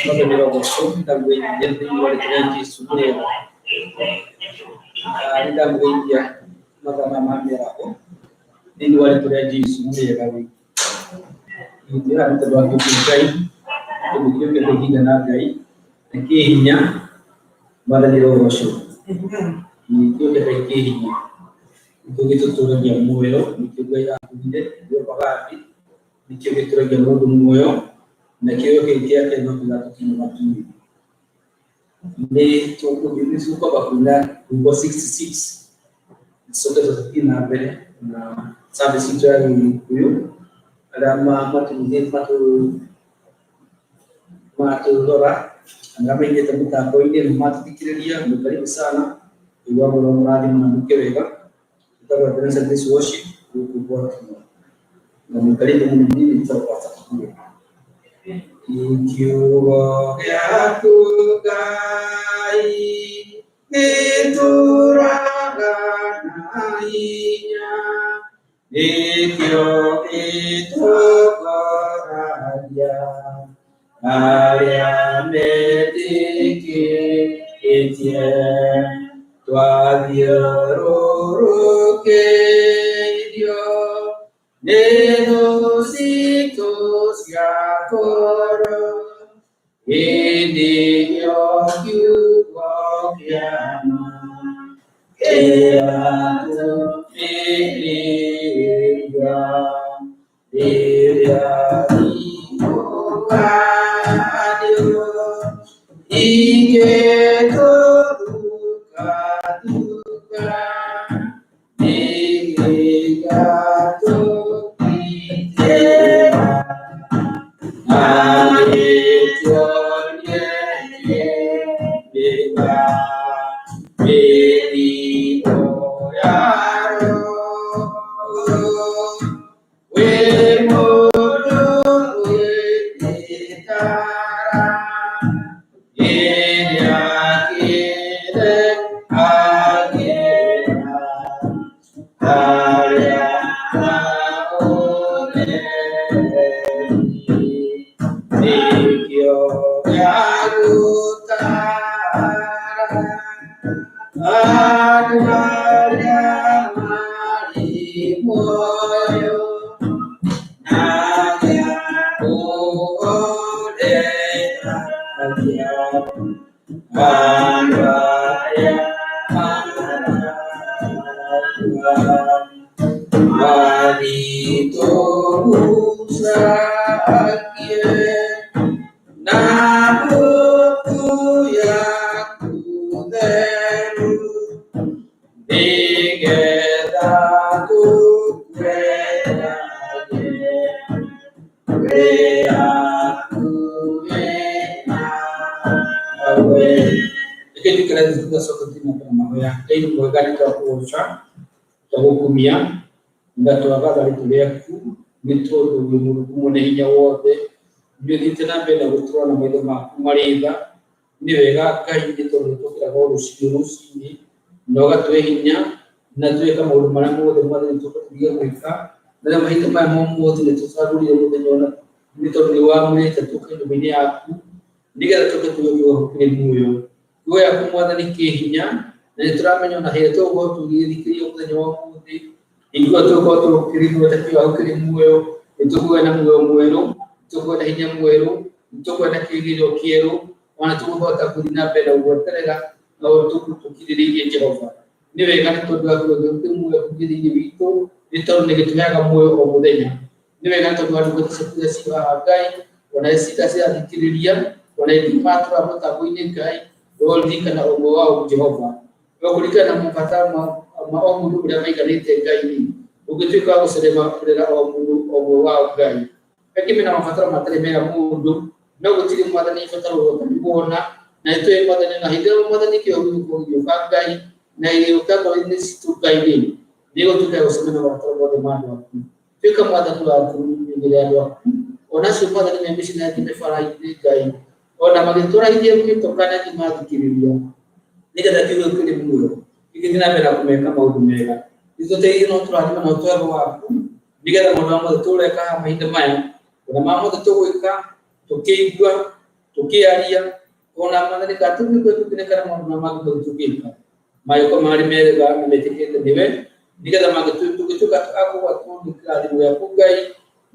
Mwathani arogocwo, nĩndamũgeithia thĩinĩ wa rĩtwa rĩa Jesũ mũrĩega. Nĩndamũgeithia mathaa maya ma mĩaraho thĩinĩ wa rĩtwa rĩa Jesũ mũrĩega rĩ. Twĩ haha nĩ tondũ wa kĩo kĩa Ngai, tondũ kĩo kĩa ihinda na Ngai na kĩ hinya, Mwathani arogocwo. Kĩo kĩa Ngai kĩ hinya, nĩkĩo gĩtũtũragia muoyo, nĩkĩo Ngai atũmire ithuĩ abagathi. Nĩkĩo gĩtũragia mũndũ muoyo, na kĩoyo kĩu kĩake no gĩgatũkinya matu-inĩ. Nĩ tũkũthiĩ nĩ tũkwamba kuina rwĩmbo 66 tũcoke tũthiĩ na mbere na service itũ ya Gĩkũyũ arĩa matũrora arĩa maingĩte mũtambo-inĩ na matũthikĩrĩria mwĩ karibu sana. Igua mũno mũrathimwo na mwĩke wega. Twĩtagwo Ebenezer Grace Worship gũkũ Baltimore. Na mwĩ karibu mũno niĩ njĩtagwo Pastor Kikuo. Kiugo gĩaku Ngai gĩtũraga na hinya, nĩkĩo gĩtongoragia arĩa metĩkĩtie. Twathiũrũrũkĩirio nĩ thũ citũ cia ngoro, hĩndĩ ĩyo kiugo kĩa ma kĩratũmĩrĩria. Rĩrĩa ikũganio ingĩtũthukathuka, nĩgĩgatũgitĩra na gĩtuonie kĩrĩra mĩrigo ya Roho. Wĩ mũndũ wĩtĩkara ĩrĩa kĩrehagĩra arĩa ũreri nĩkĩo gĩagũtara andũ arĩa marĩ muoyo na gĩakũhoreragia andũ arĩa marakua. Maritũgucagie na mbuku yaku theru, nĩgetha tũkwendage twĩ hakuhĩ nawe. Reke njikare thĩ tũgacoka tũthiĩ na mbere na mahoya. Ngai nĩ mwega nĩ twakũgoca, twagũkumia na twagatha rĩtwa rĩaku nĩ tondũ wĩ Mũrungu mwene hinya wothe. Nĩ ũthiĩte na mbere na gũtũrora na maitho maku marĩ tha. Nĩ wega Ngai nĩ tondũ nĩ tũkĩraga o rũcinĩ rũcinĩ na ũgatũhe hinya na tweka maũndũ marĩa mothe Mwathani tũgũthiĩ gwĩka. Na rĩu mahinda maya ma ũmũthĩ nĩ tũcagũrire mũthenya ona nĩ tondũ nĩ wamũrĩte tũke nyũmba-inĩ yaku nĩgetha tũke tũgĩe kiugo kĩrĩ muoyo. Kiugo gĩaku Mwathani kĩ hinya na nĩ tũramenya ona hĩndĩ ĩrĩa tũgũkorwo tũgĩgĩthikĩrĩria mũthenya wa ũmũthĩ, hingo ĩyo tũgũkorwo tũkĩrigwo ta kiugo gĩaku kĩrĩ muoyo, nĩ tũkũgĩa na muoyo mwerũ, nĩ tũkũgĩa na hinya mwerũ, nĩ tũkũgĩa na kĩĩrĩgĩrĩro kĩerũ, ona tũkũhota gũthiĩ na mbere na gweterera na tũkirĩrĩirie Jehova. Nĩ wega nĩ tondũ wa kiugo gĩaku kĩ muoyo kĩrĩ thĩinĩ witũ, nĩ tondũ nĩ gĩtũheaga muoyo o mũthenya. Nĩ wega nĩ tondũ wa ndungata ciaku iria ciĩ haha Ngai, ona iria cirathikĩrĩria, ona ingĩ matũra mũtambo-inĩ Ngai, ũroririkana ũmwe wao Jehova. Ũkũririkana mabata ma o mũndũ ũrĩa maiganĩte Ngai-rĩ, ũngĩtuĩka wa gũcerera o mũndũ ũmwe wao Ngai. Angĩ mena mabataro matarĩ mera mũndũ, no gũtirĩ Mwathani ibataro ũtangĩona, na nĩtũĩ Mwathani na hĩndĩ ĩrĩa Mwathani kĩo gĩgũkorwo gĩgĩũka Ngai, na gĩgĩũka ngoro-inĩ citũ Ngai-rĩ, nĩgũtuĩka ya gũcemania na mabataro mothe ma andũ aku. Tuĩka Mwathani waku nyumĩre andũ aku, ona acio Mwathani me mĩciĩ na angĩ me bara-inĩ Ngai, ona magĩtũraithia mĩtoka na angĩ mathikĩrĩria, nĩgetha kiugo kĩrĩ muoyo gĩgĩthiĩ na mbere na kũmeka maũndũ mega. Gĩtũteithie na ũtũrathime na ũtũhe roho waku, nĩgetha maũndũ marĩa mothe tũreka haha mahinda maya, ona marĩa mothe tũgwĩka, tũkĩigua, Tũkĩaria ona mwathani ka tũgĩkwe tũkĩnekana maũndũ marĩa mangĩkorwo tũgĩka magĩkorwo marĩ mega na metĩkĩte nĩwe nĩgetha tũgĩtuĩka a kũgwatwo nĩ kĩrathimo gĩaku Ngai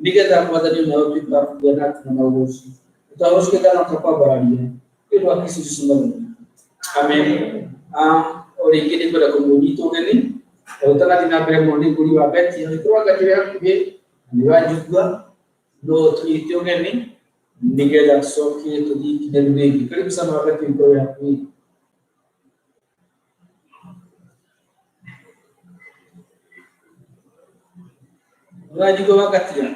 nĩgetha mwathani nawe ũtuĩke wa kũgĩa na na maũgoci tũtagũcikĩta na tũkwambararia nĩ ũndũ wa Kristo Jesũ mwathani witũ. Amen. O rĩngĩ nĩ ngwenda kũmũnyita ũgeni o ũtanathiĩ na mbere mũno nĩ ngũri wa Beti angĩkorwo anga wĩ hakuhĩ na nĩ ũranjigua no tũnyite ũgeni nĩgetha tũcoke tũthiĩ ikinya rĩu rĩngĩ. Karibu sana wa Beti ũkorwo wĩ hakuhĩ. Ũranjigua wakatia?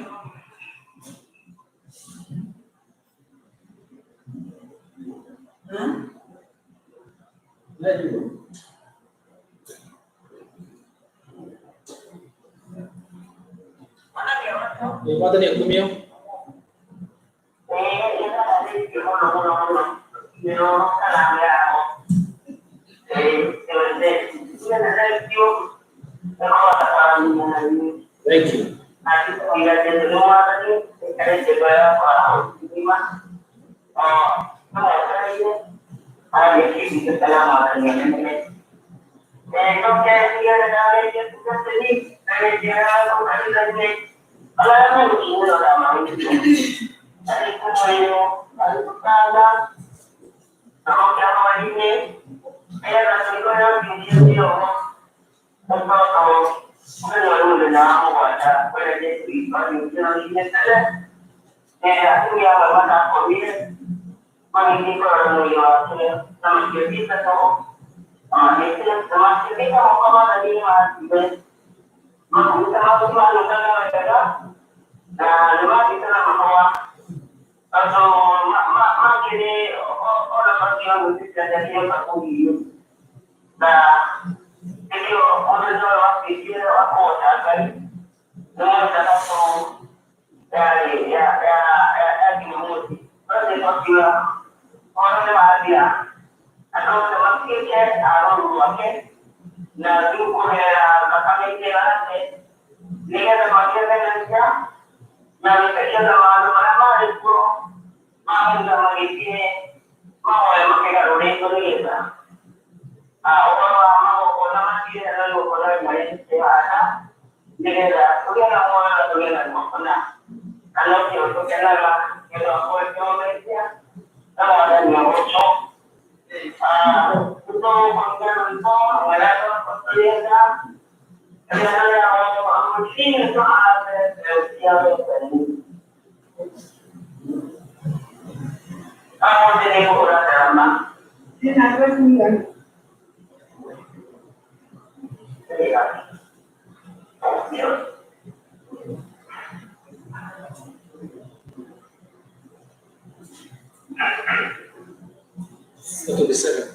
Ũranjigua? Ĩ, Mwathani akumio. Thank you. 427.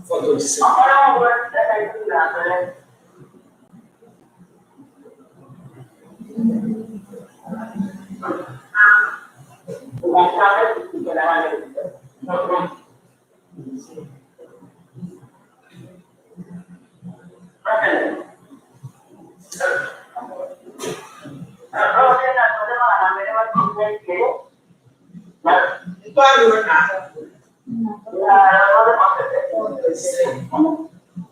427.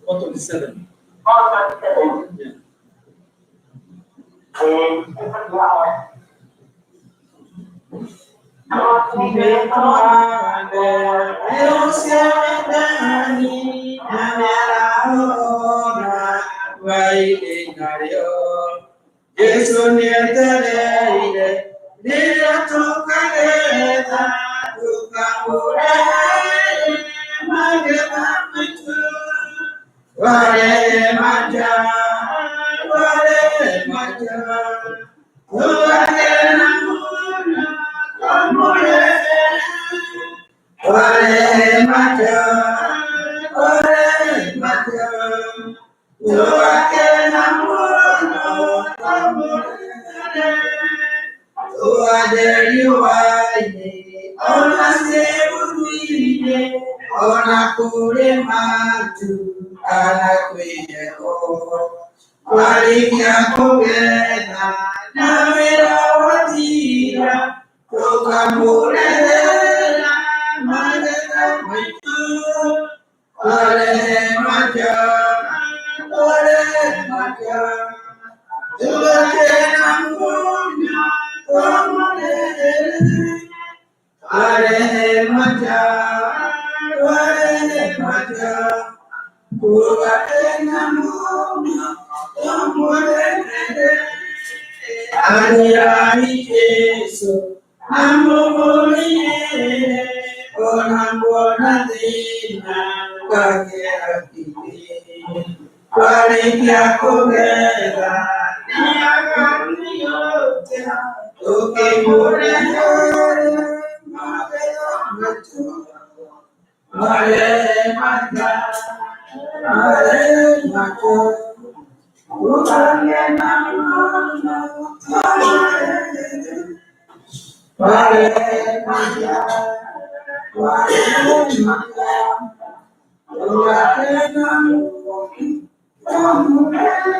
427. Yeah. Jesu nĩetereire rĩrĩa tũkagetha tũkamũrehe magetha maitũ warehe maja warehe maja tũgakena mũno tũmũrehe warehe maja warehe maja tũgakena mũno tũmũrehe tũgatheriwa-inĩ ona ciĩburuinĩ ona kũrĩ matu kana kwĩ heho twarĩkia kũgetha na wĩra wathira Tukamurehera magetha maitũ, twarehemaja, twarehemaja. Tũgakena mũno twamũrehere, twarehemaja, twarehemaja. Tũgakena mũno twamũrehere. Anĩrai Jesũ na mũmũrĩre, ona muona thĩna ndũkagera kĩrĩ. Twarĩkia kũgetha nĩakariũkia, tũkĩmũrehere magetha maitũ. Twarehemaja, twarehemaja. Tũgakena mũno twamũrehere. Twarehemaja, twarehemaja. Tũgakena mũno twamũrehere.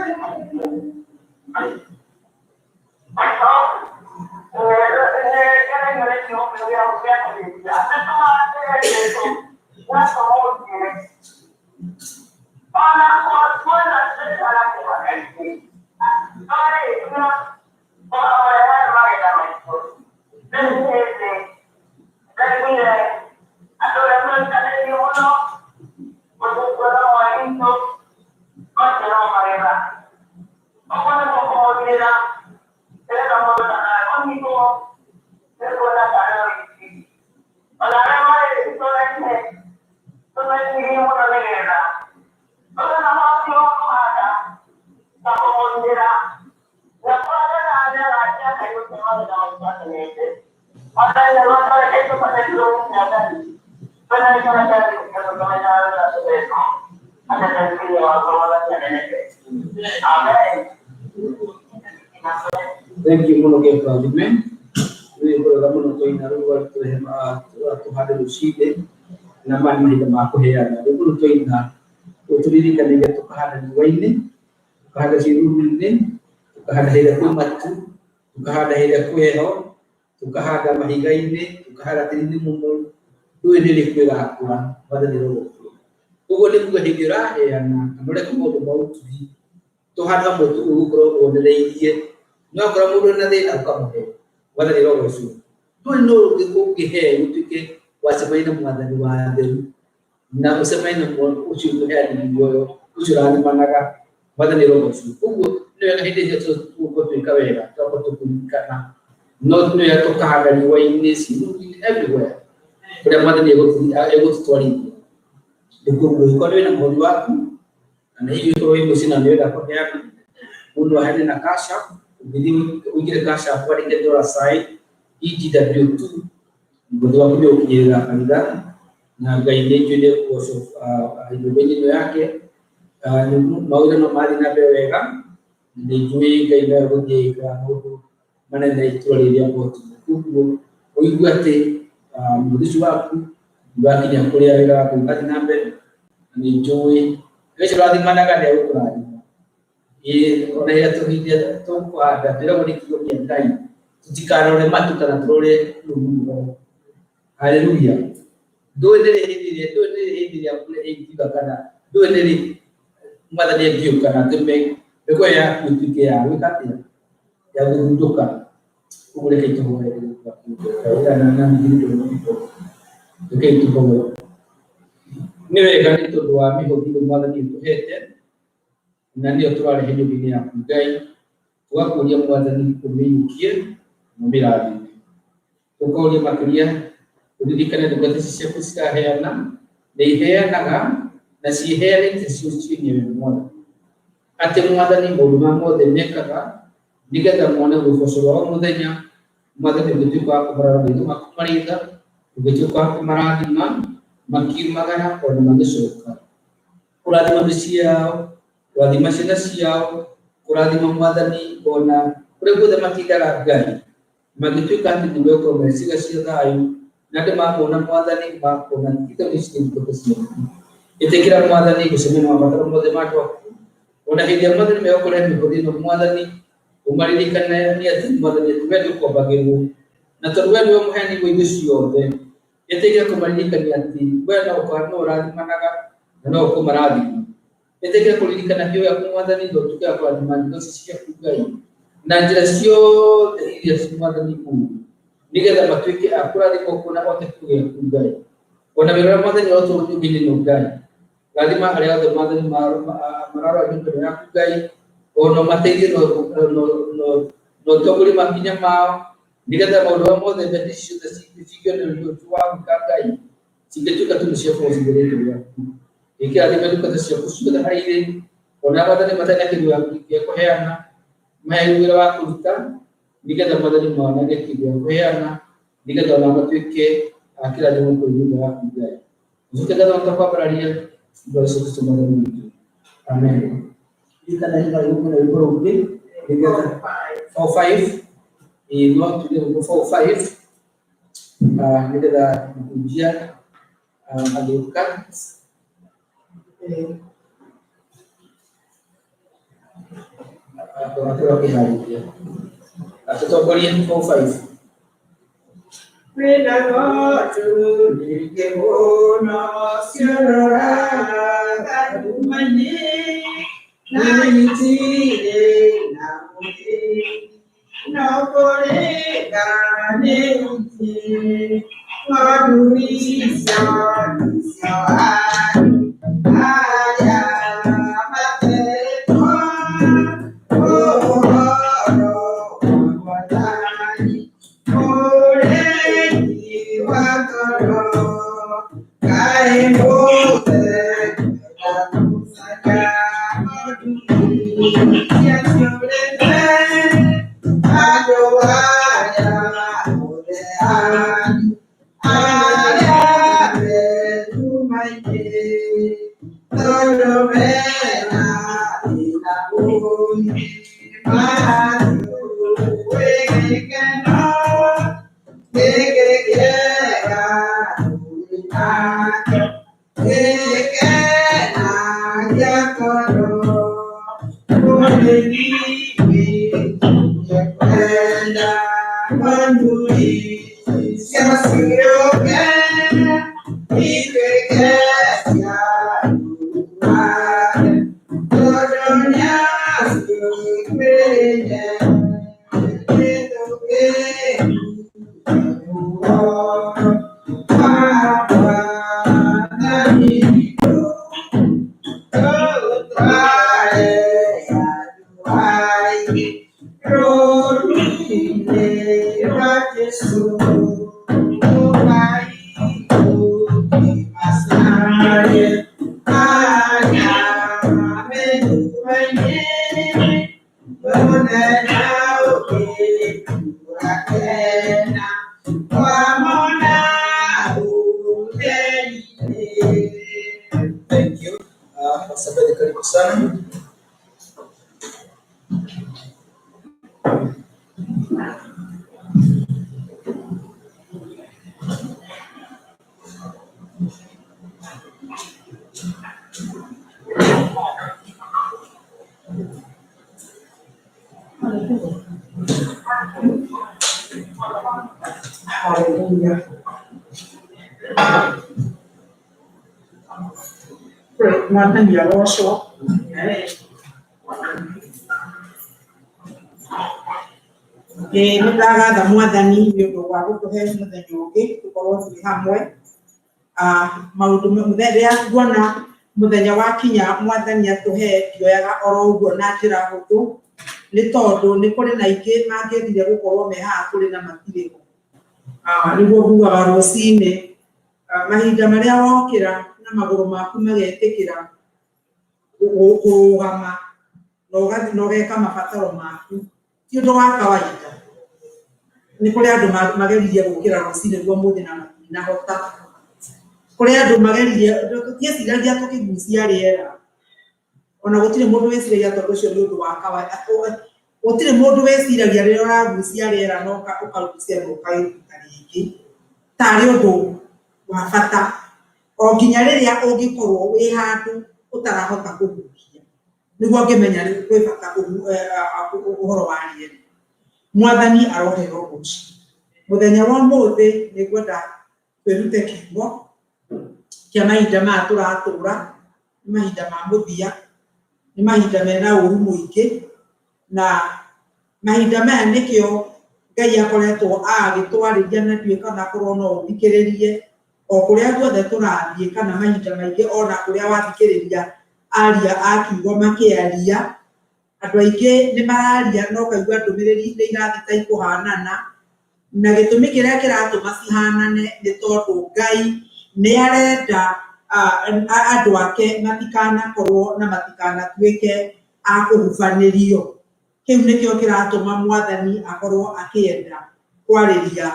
Thank you mũno Ngai kũrathime. Nĩ wega mũno twaina rũu tũhande rũcinĩ na maya nĩ mahinda ma kũheana. Rĩu mũno twaina ũtũririkanagia tũkahanda riũa-inĩ, tũkahanda ciĩruru-inĩ, tũkahanda hĩndĩ ĩrĩa kwĩ matu, tũkahanda hĩndĩ ĩrĩa kwĩ heho, tũkahanda mahiga-inĩ, tũkahanda tĩri-inĩ mũnoru. Ndũĩ nĩ rĩ ĩgakũra, Mwathani arogocwo. Ũguo nĩ kuga hĩndĩ ĩrĩa ũraheana kana ũreka maũndũ ma ũtugi, tũhanda hamwe tu ũgũkorwo wonereirie. No akorwo mũndũ ena thĩna ũkamũhe, Mwathani arogocwo. Ndũĩ nũ ũngĩhe ũtuĩke wacemania na Mwathani wa theru na ũcemanie na ũcio ũheani muoyo, ũcio ũrathimanaga, Mwathani arogocwo. Ũguo nĩ wega hĩndĩ ĩrĩa tũgũkorwo twĩka wega, tũgakorwo tũkĩririkana. No nĩ wega tũkahanda riũa-inĩ, ciĩruru-inĩ, everywhere kũrĩa Mwathani egũtũtwarithia. Nĩkuo ũngĩkorwo wĩna mũhothi waku, kana hihi ũkorwo wĩ mũciĩ na nĩ ũrenda kũheana, mũndũ aheane na Cash App, ũngĩthiĩ ũingĩre Cash App wandĩke dollar sign EGW2, mũhothi waku nĩ ũgũkinyĩrĩra kanitha, na Ngai nĩ njũĩ nĩ ekũgocwo nyũmba-inĩ ĩno yake. Mawĩra no marathiĩ na mbere wega, na nĩ njũĩ Ngai no egũthiĩ agĩkaga maũndũ manene itũra rĩrĩ rĩa Baltimore. Koguo ũigue atĩ mũhothi ũcio waku nĩ wakinya kũrĩa wĩra waku ũrathiĩ na mbere, na nĩ njũĩ Ngai ũcio ũrathimanaga nĩ egũkũrathima. Ĩĩ ona rĩrĩa tũhinde tũkũhanda twĩragwo nĩ kiugo kĩa Ngai tũtikarore matu kana tũrore rũhuho. Haleluya. Ndũĩ nĩ rĩ hĩndĩ ĩrĩa ndũĩ nĩ rĩ hĩndĩ ĩrĩa mbura ĩngiuga kana ndũĩ nĩ rĩ Mwathani angĩũka na atũme mĩgoyo yaku ĩtuĩke ya gwĩka atĩa ya gũthundũka. Ũguo reke tũhoe rekei tũhoe. Nĩ wega nĩ tondũ wa mĩhothi ĩno Mwathani ũtũhete na nĩyo tũrarehe nyũmba-inĩ yaku Ngai, tũgakũria Mwathani ũmĩiyũkie na ũmĩrathime. Tũkoria makĩria ũririkane ndungata ici ciaku ciraheana na iheanaga na ciĩheanĩte cio cienyewe Mwathani. Atĩ Mwathani maũndũ maya mothe mekaga nĩgetha mone ũboco wa o mũthenya. Mwathani ũngĩtuĩka wa kũmarora maitho maku marĩ tha, ũngĩtuĩka wa kũmarathima makiumagara ona magĩcoka. Kũrathima mĩciĩ yao, kũrathima ciana ciao, kũrathima Mwathani ona kũrĩa guothe matindaga Ngai, magĩtuĩka atĩ nĩ megũkorwo marĩ ciĩga cia thayũ, na andũ mamona Mwathani makona ithe nĩ cirĩ ndungata ciaku. Ĩtĩkĩra Mwathani gũcemania na mabataro mothe ma andũ aku, ona hĩndĩ ĩrĩa Mwathani megũkũrehe mĩhothi ĩno Mwathani, ũmaririkane nĩ atĩ Mwathani atĩ we ndũkombagĩrwo. Na tondũ we nĩwe mũheani wa indo ciothe, ĩtĩkĩra kũmaririkania atĩ we no no ũrathimanaga na no ũkũmarathima. Ĩtĩkĩra kũririkana kĩo gĩaku Mwathani na ũtuĩke wa kũrathima ndeto ici ciaku Ngai na njĩra ciothe iria Mwathani ũĩ, nĩgetha matuĩke a kũrathimwo kuona ote kiugo gĩaku Ngai. Ona wĩra ũrĩa Mwathani ũrotwo nyũmba-inĩ ĩno Ngai, rathima arĩa othe Mwathani mararora nyũmba ĩno yaku Ngai, ona ũmateithie na ũtongorie makinya mao, nĩgetha maũndũ marĩa mothe mbeca ici ciothe cingĩonererio wa gwĩka Ngai, cingĩtuĩka tu nĩ cia kũgocithia rĩĩtwa rĩaku. Ĩkĩrathima ndungata ciaku ciothe harĩa irĩ, ona Mwathani matarĩ na kĩndũ gĩa kũheana, mahe wĩra wa kũruta, nĩgetha Mwathani monage kĩndũ gĩa kũheana, nĩgetha ona matuĩke a kĩrathimo kũrĩ nyũmba yaku Ngai. Ũcoke ngatho na kwambararia thutha wa Jesũ Kristo Mwathani witũ. Amen. Ririkana hinya rwĩmbo na rwĩmbo rũngĩ nĩgetha 45 ĩĩ no tuge rwĩmbo 45 nĩgetha mũhunjia agĩũka akorwo akĩharĩria atũtongorie 45. Wĩna ng'ondu nyingĩ mũno ciũrũraga nduma-inĩ, na itirĩ na mũrĩithi, no kũrĩga nĩ ingĩ. Ng'ondu icio nĩcio andũ arĩa matetwo ũhoro wa Mwathani. Mũrĩithi wa ngoro, kaĩ mũthenya gũcaria ng'ondu iria ciũrĩte, andũ aya othe anyu arĩa me nduma-inĩ, tondũ mena thĩna mũingĩ, mathiũĩ gĩkeno gĩkĩ kĩega tũrĩ nakĩo, gĩkenagia ngoro, mũrĩithi witũ nĩekwenda ng'ondu icio ciũke, ituĩke cia rũũru rwake, tondũ nĩaciũmbĩire nĩtũkĩrute ũhoro wa Mwathani witũ, tũtware andũ aingĩ rũũru-inĩ rwa Jesũ. Ũkai tũkĩmacarie arĩa me nduma-inĩ, mũthenya ũngĩ tũgakena twamona ũtheri-inĩ. Thank you. Pastor Beth, karibu sana. Hallelujah. Mwathani arocwo. Ĩĩ nĩ ndagatha Mwathani nĩ ũndũ wa gũtũhe mũthenya ũngĩ tũkorwo twĩ hamwe. Maũndũ rĩrĩa nguona mũthenya wakinya Mwathani atũhe ndioyaga oro ũguo na njĩra hũthũ, nĩ tondũ nĩ kũrĩ na aingĩ mangĩendire gũkorwo me haha tũrĩ na matirĩ ho. Nĩguo ngugaga rũcinĩ, mahinda marĩa wokĩra na magũrũ maku magetĩkĩra kũrũgama na ũgathiĩ na ũgeka mabataro maku, ti ũndũ wa kawaida. Nĩ kũrĩ andũ mageririe gũkĩra rũcinĩ rwa ũmũthĩ na matinahota. Kũrĩ andũ mageririe, tũtieciragia tũkĩgucia rĩera, ona gũtirĩ mũndũ wĩciragia tondũ ũcio nĩ ũndũ wa kawaida. Gũtirĩ mũndũ wĩciragia rĩrĩa ũragucia rĩera na ũkagucia na ũkarĩruta rĩngĩ, tarĩ ũndũ wa bata, o nginya rĩrĩa ũngĩkorwo wĩ handũ ũtarahota kũhuhia, nĩguo ũngĩmenya kwĩ bata ũhoro wa rĩera. Mwathani aroheo ũcio. Muthenya wa ũmũthĩ nĩ ngwenda twĩrute kiugo kĩa mahinda maya tũratũra, nĩ mahinda ma mũthia, nĩ mahinda mena ũru mũingĩ, na mahinda maya nĩkĩo Ngai akoretwo agĩtwarĩria na ndiũĩ kana korwo no ũthikĩrĩrie o kũrĩa guothe tũrathiĩ kana mahinda maingĩ ona kũrĩa wathikĩrĩria aria a kiugo makĩaria, andũ aingĩ nĩ mararia no ũkaigua ndũmĩrĩri nĩ irathiĩ ta ikũhanana, na gĩtũmi kĩrĩa kĩratũma cihanane nĩ tondũ Ngai nĩ arenda andũ ake matikanakorwo na matikanatuĩke a kũhubanĩrio. Kĩu nĩkĩo kĩratũma Mwathani akorwo akĩenda kwarĩria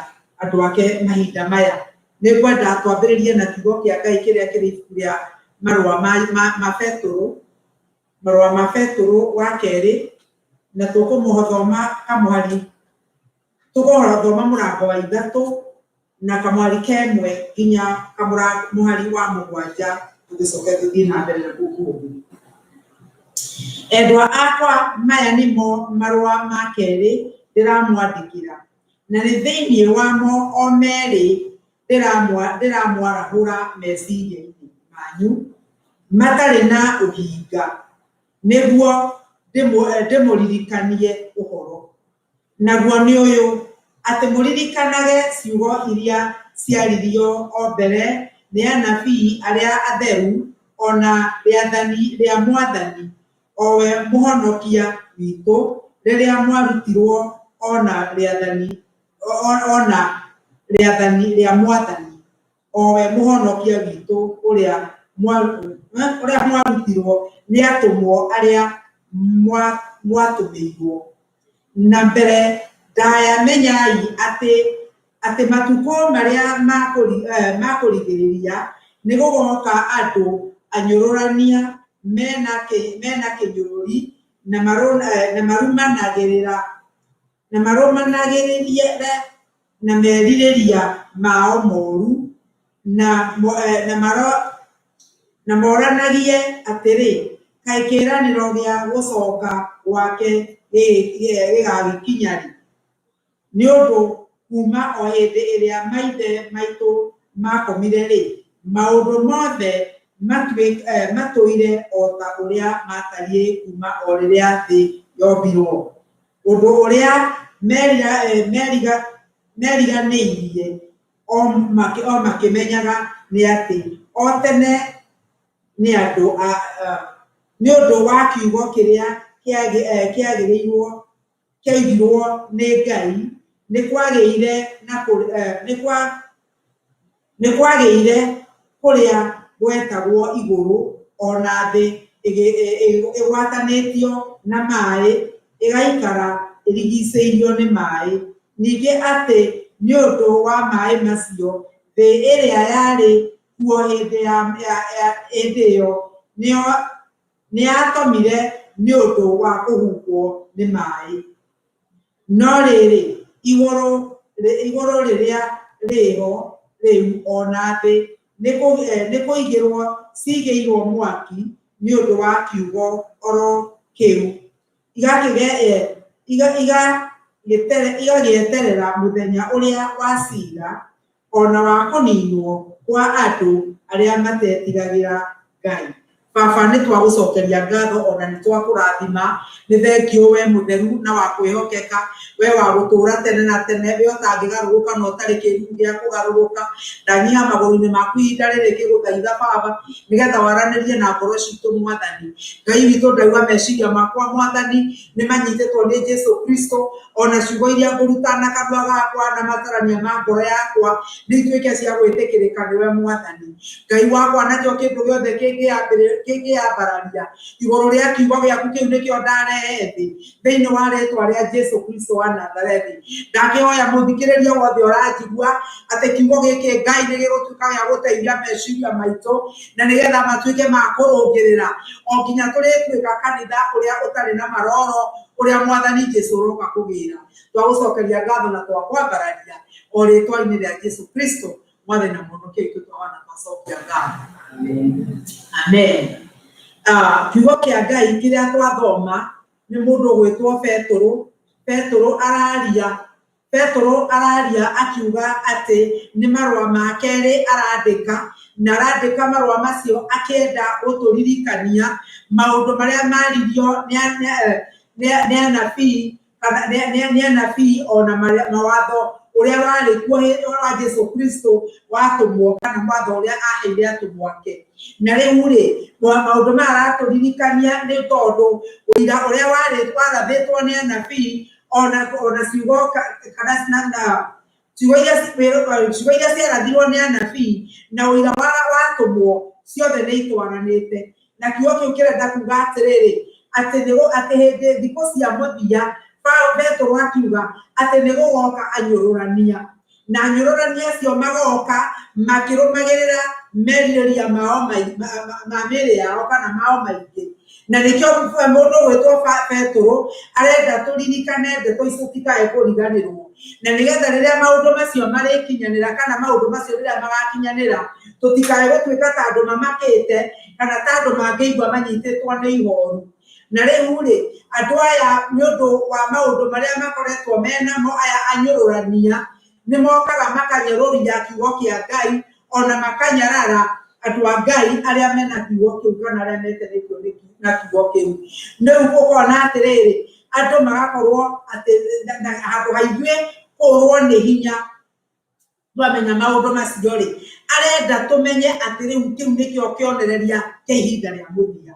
andũ ake mahinda maya. Nĩ ngwenda twambĩrĩrie na kiugo kĩa Ngai kĩrĩa kĩrĩ ibuku rĩa marũa ma Betũrũ, marũa ma Betũrũ wa kerĩ, na tũkũmũthoma kamũhari, tũkũthoma mũrango wa 3 na kamũhari ka 1 nginya mũhari wa 7, tũgĩcoke tũthiĩ na mbere na kũu kũngĩ. Endwa akwa, maya nĩmo marũa ma kerĩ ndĩramwandĩkĩra, na nĩ thĩinĩ wamo o merĩ ndĩramwarahũra meciria-inĩ manyu matarĩ na ũhinga, nĩguo ndĩmũririkanie ũhoro. Naguo nĩ ũyũ, atĩ mũririkanage ciugo iria ciaririo o mbere nĩ anabii arĩa atheru, ona rĩathani rĩa Mwathani, o we Mũhonokia witũ, rĩrĩa mwarutirwo ona rĩathani rĩa Mwathani, o we Mũhonokia witũ, ũrĩa mwarutirwo nĩ atũmwo arĩa mwatũmĩirwo. Na mbere ndaya menyai atĩ matukũ marĩa ma kũrigĩrĩria nĩ gũgoka andũ anyũrũrania mena kĩnyũrũri na marũmanagĩrĩre na merirĩria mao moru, na moranagie atĩrĩ, kaĩ kĩĩranĩro gĩa gũcoka gwake gĩgagĩkinya rĩ? Nĩ ũndũ kuma o hĩndĩ ĩrĩa maithe maitũ makomire-rĩ, maũndũ mothe matũire o ta ũrĩa matariĩ kuma o rĩrĩa thĩ yombirwo. Ũndũ ũrĩa meriganĩirie o makĩmenyaga nĩ atĩ o tene nĩ ũndũ wa kiugo kĩrĩa kĩaigirwo nĩ Ngai, nĩ kwagĩire kũrĩa gwetagwo igũrũ ona thĩ ĩgwatanĩtio na maĩ, ĩgaikara ĩrigicĩirio nĩ maĩ. Ningĩ atĩ nĩ ũndũ wa maĩ macio, thĩ ĩrĩa yarĩ kuo hĩndĩ ĩyo nĩyatomire nĩ ũndũ wa kũhumbwo nĩ maĩ. No rĩrĩ, igũrũ rĩrĩa rĩho rĩu ona thĩ nĩ kũigĩrwo ciigĩirwo mwaki nĩ ũndũ wa kiugo oro kĩu, igagĩeterera mũthenya ũrĩa wa ciira ona wa kũninwo kwa andũ arĩa matetigagĩra Ngai. Baba, nĩ twagũcokeria ngatho ona nĩ twakũrathima, nĩ thengio we mũtheru na wa kwĩhokeka, we wa gũtũũra tene na tene, we ũtangĩgarũrũka na ũtarĩ kĩĩruru gĩa kũgarũrũka. Ndanyiha magũrũ-inĩ maku ihinda rĩrĩ ngĩgũthaitha Baba, nĩgetha waranĩrie na ngoro citũ Mwathani. Ngai witũ, ndauga meciria makwa Mwathani nĩ manyitĩtwo nĩ Jesu Kristo, ona ciugo iria ngũruta na kanua gakwa na matarania ma ngoro yakwa nĩ ituĩke cia gwĩtĩkĩrĩka nĩwe Mwathani. Ngai wakwa, nakĩo kĩndũ gĩothe kĩngĩambararia igũrũ rĩa kiugo gĩaku kĩu nĩkĩo ndarehe thĩ thĩinĩ wa rĩtwa rĩa Jesu Kristo wa Nazarethi. Ndakĩhoya mũthikĩrĩria wothe ũranjigua atĩ kiugo gĩkĩ Ngai nĩ gĩgũtuĩka gĩa gũteithia meciria maitũ na nĩgetha matuĩke ma kũrũngĩrĩra o nginya tũrĩtuĩka kanitha ũrĩa ũtarĩ na maroro, ũrĩa Mwathani Jesu ũroka kũgĩra. Twagũcokeria ngatho na twakwambararia o rĩtwa-inĩ rĩa Jesu Kristo Mwathani na Mũhonokia witũ, twahoya na twacokia ngatho. Amen. Kiugo kĩa Ngai kĩrĩa twathoma nĩ mũndũ ũgwĩtwo Petũrũ. Petũrũ araria, Petũrũ araria akiuga atĩ nĩ marũa ma kerĩ arandĩka, na arandĩka marũa macio akĩenda gũtũririkania maũndũ marĩa maririo nĩ anabii kana nĩ anabii ona mawatho ũrĩa warĩ kuo wa Jesu Kristo watũmwo kana watho ũrĩa aheire atũmwo ake. Na rĩu rĩ, maũndũ maya aratũririkania nĩ tondũ ũira ũrĩa warĩ warathĩtwo nĩ anabii ona ciugo kana na ciugo iria ciarathirwo nĩ anabii na ũira watũmwo ciothe nĩ itwaranĩte. Na kiugo kĩu kĩrenda kuga atĩrĩrĩ, atĩ nĩ atĩ hĩndĩ thikũ cia mũthia Petũrũ akiuga atĩ nĩ gũgoka anyũrũrania, na anyũrũrania acio magoka makĩrũmagĩrĩra merirĩria mao ma mĩĩrĩ yao kana mao maingĩ. Na nĩkĩo mũndũ ũgwĩtwo Petũrũ arenda tũririkane ndeto icio tũtikae kũriganĩrwo, na nĩgetha rĩrĩa maũndũ macio marĩkinyanĩra kana maũndũ macio rĩrĩa magakinyanĩra tũtikae gũtuĩka ta andũ mamakĩte kana ta andũ mangĩigua manyitĩtwo nĩ ihoru. Na rĩu rĩ, andũ aya nĩ ũndũ wa maũndũ marĩa makoretwo menamo, aya anyũrũrania nĩ mokaga makanyũrũria kiugo kĩa Ngai ona makanyarara andũ a Ngai arĩa mena kiugo kĩu kana arĩa metanĩtio na kiugo kĩu. Rĩu ũkona atĩrĩrĩ, andũ magakorwo atĩ handũ ha ithuĩ kũrwo nĩ hinya twamenya maũndũ macio rĩ, arenda tũmenye atĩ rĩu kĩu nĩkĩo kĩonereria kĩa ihinda rĩa mũthia.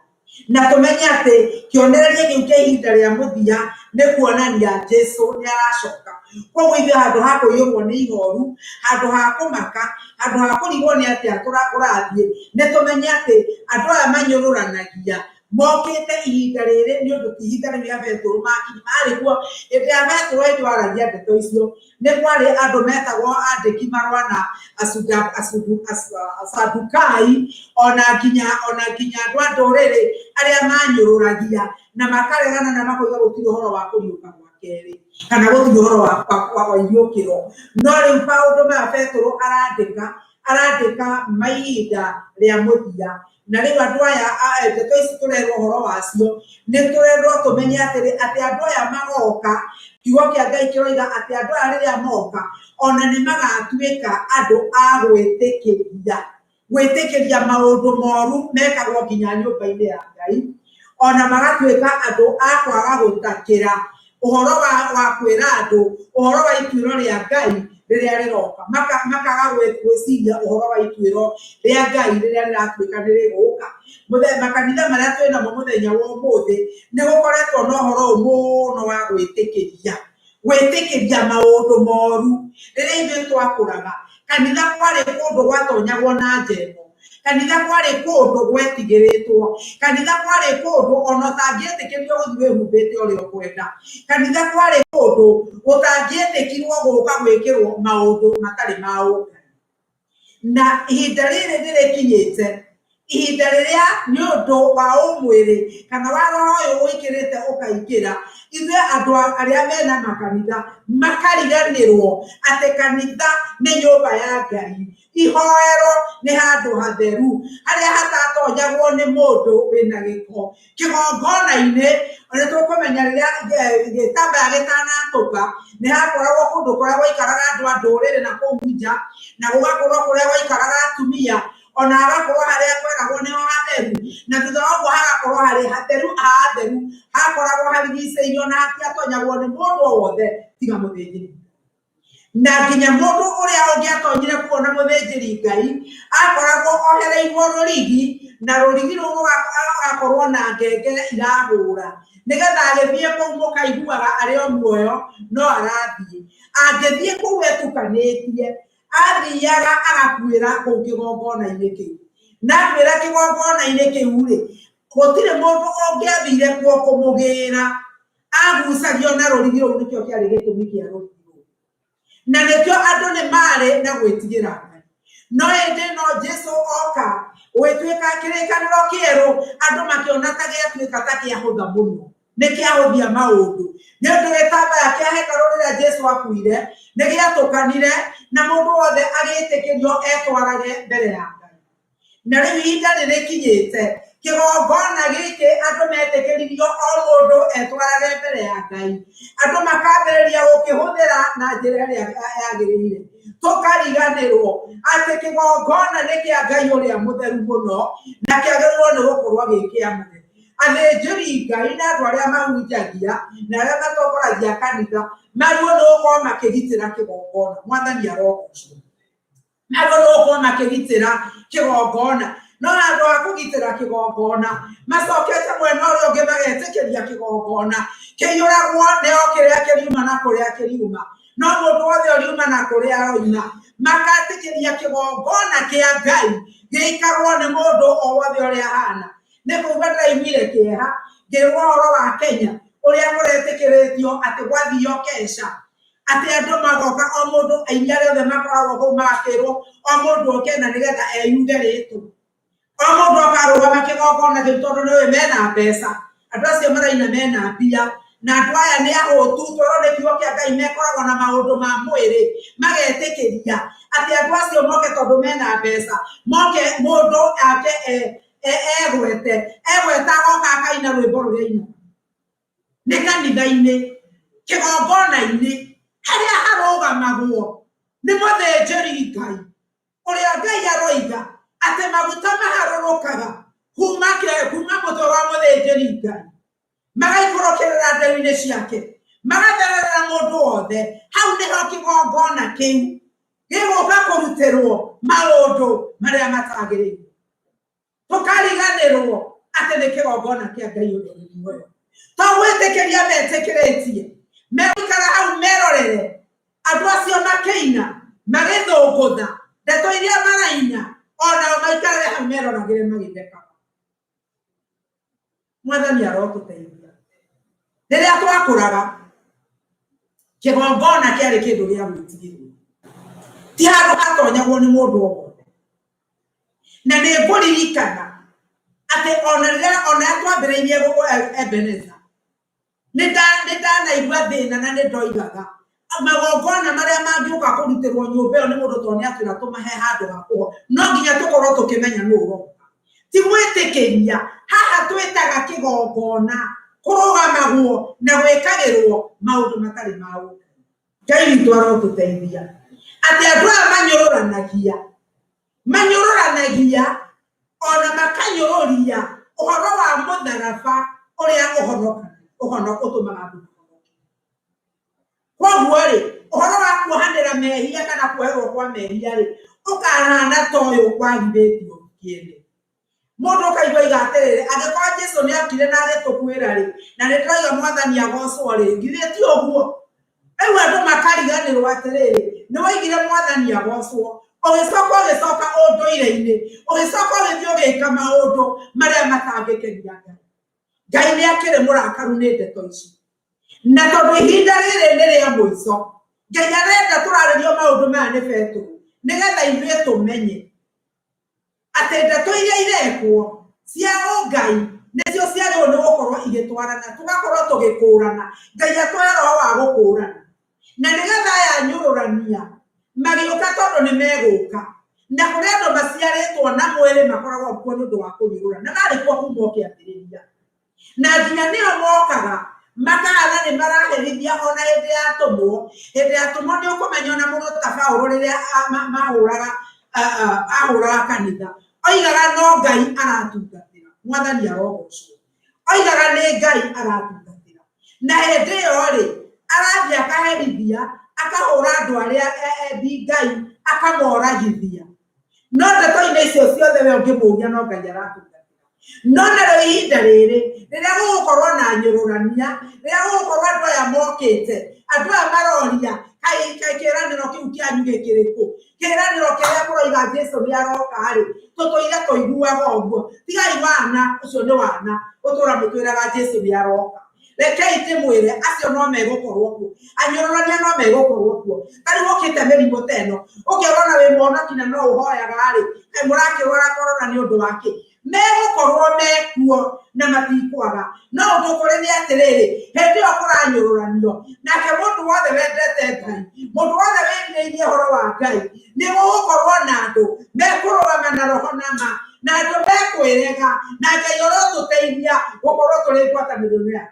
Na tũmenye atĩ kĩonereria kĩu kĩa ihinda rĩa mũthia nĩ kuonania Jesu nĩ aracoka. Koguo ithuĩ handũ ha kũiyũrwo nĩ ihoru, handũ ha kũmaka, handũ ha kũrigwo nĩ atĩa kũrathiĩ, nĩ tũmenye atĩ andũ aya manyũrũranagia mokĩte ihinda rĩrĩ nĩ ũndũ ti ihinda rĩu rĩa Petũrũ makinyi marĩ kuo. Hĩndĩ ya Petũrũ hĩndĩ waragia ndeto icio nĩ kwarĩ andũ metagwo andĩki marũa na Asadukai ona nginya andũ a ndũrĩrĩ arĩa manyũrũragia na makaregana na makoiga gũtirĩ ũhoro wa kũriũka gwa kerĩ kana gũtirĩ ũhoro wa iriũkĩro. No rĩu maũndũ maya Petũrũ arandĩka ma ihinda rĩa mũthia. Na rĩu andũ aya ndeto ici tũrerwo ũhoro wacio nĩ tũrerwo tũmenye atĩrĩ, atĩ andũ aya magoka, kiugo kĩa Ngai kĩroiga atĩ andũ aya rĩrĩa moka ona nĩ magatuĩka andũ a gwĩtĩkĩria maũndũ moru mekagwo nginya nyũmba-inĩ ya Ngai, ona magatuĩka andũ a kwaga gũtakĩra ũhoro wa kwĩra andũ ũhoro wa ituĩro rĩa Ngai rĩrĩa rĩroka, makaga gwĩciria ũhoro wa ituĩro rĩa Ngai rĩrĩa rĩratuĩka nĩ rĩgũka. Makanitha marĩa twĩ namo mũthenya wa ũmũthĩ nĩ gũkoretwo na ũhoro ũyũ mũno wa gwĩtĩkĩria maũndũ moru. Rĩrĩa ithuĩ twakũraga, kanitha kwarĩ kũndũ gwatonyagwo na njemo, kanitha kwarĩ kũndũ gwetigĩrĩtwo, kanitha kwarĩ kũndũ ona ũtangĩetĩkĩrio gũthiĩ wĩhumbĩte ũrĩa ũkwenda, kanitha kwarĩ kũndũ gũtangĩetĩkirwo gũka gwĩkĩrwo maũndũ matarĩ ma ũngai. Na ihinda rĩrĩ nĩ rĩkinyĩte, ihinda rĩrĩa nĩ ũndũ wa ũmwĩrĩ kana wa roho ũyũ ũikĩrĩte ũkaingĩra, ithuĩ andũ arĩa mena makanitha makariganĩrwo atĩ kanitha nĩ nyũmba ya Ngai, ihoero nĩ handũ hatheru harĩa hatatonyagwo nĩ mũndũ wĩna gĩko. Kĩgongona-inĩ nĩ tũkũmenya rĩrĩa gĩtambaya gĩtanatũka nĩ hakoragwo kũndũ kũrĩa gwaikaraga andũ a ndũrĩrĩ na kũu nja, na gũgakorwo kũrĩa gwaikaraga atumia, ona hagakorwo harĩa kweragwo nĩho hatheru, na thutha wa ũguo hagakorwo harĩ hatheru hatheru, hakoragwo harigicĩirio na hatiatonyagwo nĩ mũndũ o wothe tiga mũthĩnjĩri. Na nginya mũndũ ũrĩa ũngĩatonyire kuona mũthĩnjĩri Ngai akoragwo ohereirwo rũrigi, na rũrigi rũu rũgakorwo na ngengere irahũra, nĩgetha agĩthiĩ kũu mũkaiguaga arĩ o muoyo no arathiĩ. Angĩthiĩ kũu etukanĩtie, athiaga agakuĩra kũu kĩgongona-inĩ kĩu. Na akuĩra kĩgongona-inĩ kĩu rĩ, gũtirĩ mũndũ ũngĩathire kuo kũmũgĩra. Agucagio na rũrigi rũu, nĩkĩo kĩarĩ gĩtũmi kĩa rũrigi rũu. Na nĩkĩo andũ nĩ marĩ na gwĩtigĩra Ngai. No hĩndĩ ĩno Jesu oka gũgĩtuĩka kĩrĩkanĩro kĩerũ, andũ makĩona ta gĩatuĩka ta kĩahũtha mũno, nĩ kĩahũthia maũndũ. Nĩ ũndũ gĩtambaya kĩa hekarũ rĩrĩa Jesu akuire nĩ gĩatũkanire, na mũndũ wothe agĩtĩkĩrio etwarage mbere ya Ngai. Na rĩu ihinda nĩ rĩkinyĩte, Kĩgongona gĩkĩ andũ metĩkĩririo o mũndũ etwarage mbere ya Ngai, andũ makambĩrĩria gũkĩhũthĩra na njĩra ĩrĩa yagĩrĩire. Tũkariganĩrwo atĩ kĩgongona nĩ kĩa Ngai ũrĩa mũtheru mũno na kĩagĩrĩirwo nĩ gũkorwo gĩ kĩamũre. Athĩnjĩri Ngai na andũ arĩa mahunjagia na arĩa matongoragia kanitha magĩrĩirwo nĩ gũkorwo makĩgitĩra kĩgongona. Mwathani arogocwo. Magĩrĩirwo nĩ gũkorwo makĩgitĩra kĩgongona, no handũ ha kũgitĩra kĩgongona macokete mwena ũrĩa ũngĩ magetĩkĩria kĩgongona kĩiyũragwo nĩ o kĩrĩa kĩriuma na kũrĩa kĩriuma, no mũndũ wothe ũriuma na kũrĩa aroima, magatĩkĩria kĩgongona kĩa Ngai gĩikarwo nĩ mũndũ o wothe ũrĩa ahana. Nĩ kũigua ndĩraiguire kĩeha ngĩrwo ũhoro wa Kenya ũrĩa kũretĩkĩrĩtio atĩ gwathio keca atĩ andũ magoka o mũndũ aini arĩa othe makoragwo kũu magakĩrwo o mũndũ oke na nĩgetha eyuge rĩtwa, o mũndũ akarũgama kĩgongona kĩu tondũ nĩũĩ mena mbeca, andũ acio maraina mena mbia na andũ aya nĩ ahũtu twerwo nĩ kiugo kĩa Ngai mekoragwo na maũndũ ma mwĩrĩ, magetĩkĩria atĩ andũ acio moke tondũ mena mbeca, moke mũndũ ake egwete egwete agoka akaina rwĩmbo rũrĩa ainaga. Nĩ kanitha-inĩ, kĩgongona-inĩ, harĩa harũgamagwo nĩ mũthĩnjĩri Ngai ũrĩa Ngai aroiga atĩ maguta maharũrũkaga kuma kuma mũtwe wa mũthĩnjĩri Ngai magaikũrũkĩrĩra nderu-inĩ ciake magathererera mũndũ wothe. Hau nĩho kĩgongona kĩu gĩgũka kũrutĩrwo maũndũ marĩa matagĩrĩire. Tũkariganĩrwo atĩ nĩ kĩgongona kĩa Ngai ũrĩa ũrĩ muoyo. To gwĩtĩkĩria metĩkĩrĩtie, megũikara hau merorere andũ acio makĩina, magĩthũngũtha ndeto iria maraina, onao maikarage hau meroragĩre magĩthekaga. Mwathani arotũteithia. Rĩrĩa twakũraga, kĩgongona kĩarĩ kĩndũ gĩa gwĩtigĩrwo, ti handũ hatonyagwo nĩ mũndũ o wothe. Na nĩ ngũririkana atĩ ona rĩrĩa ona twambĩrĩirie Ebeneza, nĩ ndanaigua thĩna na nĩ ndoigaga magongona marĩa mangĩũka kũrutĩrwo nyũmba ĩyo nĩ mũndũ tondũ nĩ atwĩra tũmahe handũ ha kũho, no nginya tũkorwo tũkĩmenya nũ ũroka. Ti gwĩtĩkĩria haha twĩtaga kĩgongona kũrũgamagwo na gwĩkagĩrwo maũndũ matarĩ ma ũngai. Ngai witũ arotũteithia atĩ andũ aya manyũrũranagia, manyũrũranagia ona makanyũrũria ũhoro wa mũtharaba ũrĩa ũtũmaga andũ mahonoke. Koguo rĩ, ũhoro wa kuohanĩra mehia kana kuoherwo kwa mehia rĩ, ũkahana ta ũyũ wagithĩtio kĩene. Mũndũ ũkaigua oiga atĩrĩrĩ, angĩkorwo Jesu nĩ okire na agĩtũkuĩra rĩ, na nĩ ndĩrauga mwathani agocwo rĩ, githĩ ti ũguo? Rĩu andũ makariganĩrwo atĩrĩrĩ, nĩ waigire mwathani agocwo, ũgĩcoka ũgĩcoka ũndũire-inĩ, ũgĩcoka ũgĩthiĩ ũgĩka maũndũ marĩa matangĩkenia Ngai. Ngai nĩ akĩrĩ mũrakaru nĩ ndeto ici. Na tondũ ihinda rĩrĩ nĩ rĩa mũico, Ngai arenda tũrarĩrio maũndũ maya nĩ Petero, nĩgetha ithuĩ tũmenye atĩ ndeto iria irekwo cia ũngai nĩcio ciagĩrĩirwo nĩ gũkorwo igĩtwarana, tũgakorwo tũgĩkũrana. Ngai atũhe roho wa gũkũrana, na nĩgetha aya anyũrũrania magĩũka, tondũ nĩ megũka, na kũrĩ andũ maciarĩtwo na mwĩrĩ makoragwo kuo nĩ ũndũ wa kũnyũrũra, na marĩ kuo kuma o kĩambĩrĩria, na nginya nĩo mokaga makahana nĩ maraherithia ona hĩndĩ ya atũmwo. Hĩndĩ ya atũmwo nĩ ũkũmenya ona mũndũ ta Paũlũ rĩrĩa mahũraga, ahũraga kanitha, oigaga no Ngai aratungatĩra. Mwathani arogocwo. Oigaga nĩ Ngai aratungatĩra, na hĩndĩ ĩyo rĩ, arathiĩ akaherithia, akahũra andũ arĩa endi Ngai, akamoragithia. No ndeto-inĩ icio ciothe we ũngĩmũria no Ngai aratungatĩra. No narĩo ihinda rĩrĩ rĩrĩa gũgũkorwo na nyũrũrania, rĩrĩa gũgũkorwo andũ aya mokĩte, andũ aya maroria, kaĩ kĩĩranĩro kĩu kĩanyu gĩkĩrĩkũ? Kĩĩranĩro kĩrĩa mũroiga Jesu nĩ aroka rĩ, tũtũire tũiguaga ũguo. Tigai wana, ũcio nĩ wana, gũtũra mũtwĩraga Jesu nĩ aroka. Rekei ndĩmwĩre, acio no megũkorwo kuo, anyũrũrania no megũkorwo kuo. Ta rĩu ũkĩte mĩrimũ ta ĩno, ũkerwo ona wĩ mũhonoki na no ũhoyaga rĩ, kaĩ mũrakĩrwara korona nĩ ũndũ wa kĩ? Megũkorwo mekuo na matikwaga. No ũndũ kũrĩ nĩ atĩrĩrĩ, hĩndĩ ĩyo kũranyũrũranio, nake mũndũ wothe wendete Ngai, mũndũ wothe wĩrirĩirie ũhoro wa Ngai, nĩ gũgũkorwo na andũ mekũrũgama na roho na ma. Na andũ mekwĩrega, na Ngai ũrotũteithia gũkorwo tũrĩ ngwatanĩro-inĩ ya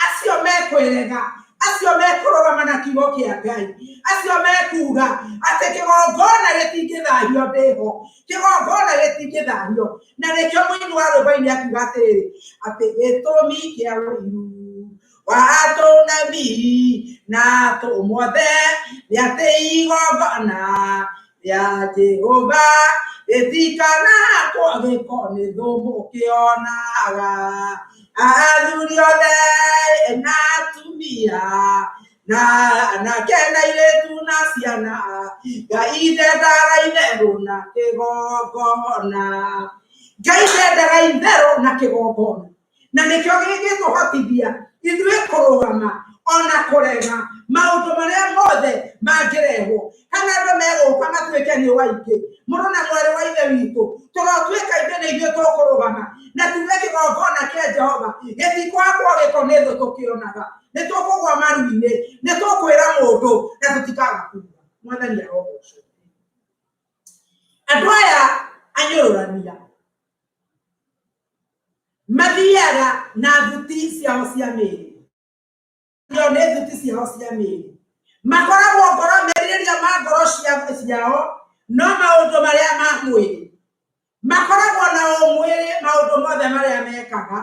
acio mekwĩrega, acio mekũrũgama na kiugo kĩa Ngai, acio mekuga atĩ kĩgongona gĩtingĩthahio ndĩho, kĩgongona gĩtingĩthahio. Na nĩkĩo mũini wa rwĩmbo-inĩ akiuga atĩrĩrĩ, atĩ gĩtũmi kĩa ũiru wa tũnabii na tũmwothe nĩ atĩ igongona rĩa Jehova rĩtikanakwo gĩko nĩ thũmũ ũkĩonaga. Athuri othe na atumia na anake na airĩtu na ciana, Ngai ndendaga itherũ na kĩgongona. Ngai ndendaga itherũ na kĩgongona. Na nĩkĩo gĩgĩtũhotithia ithuĩ kũrũgama ona kũrega maũndũ marĩa mothe mangĩrehwo. Kana andũ megũka matuĩke nĩ waingĩ, mũrũ na mwarĩ wa Ithe witũ, tũrotuĩka ithuĩ nĩ ithuĩ tũkũrũgama na tuge kĩgongona kĩa Jehova gĩtikwakwo gĩko nĩ thũ tũkĩonaga. Nĩ tũkũgwa maru-inĩ, nĩ tũkwĩra mũndũ na tũtikaga kuga. Mwathani arogocwo. Andũ aya anyũrũrania mathiaga na thuti ciao cia mĩĩrĩ. Io nĩ thuti ciao cia mĩĩrĩ. Makoragwo ngoro, merirĩria ma ngoro ciao no maũndũ marĩa ma mwĩrĩ. Makoragwo na ũmwĩrĩ maũndũ mothe marĩa mekaga.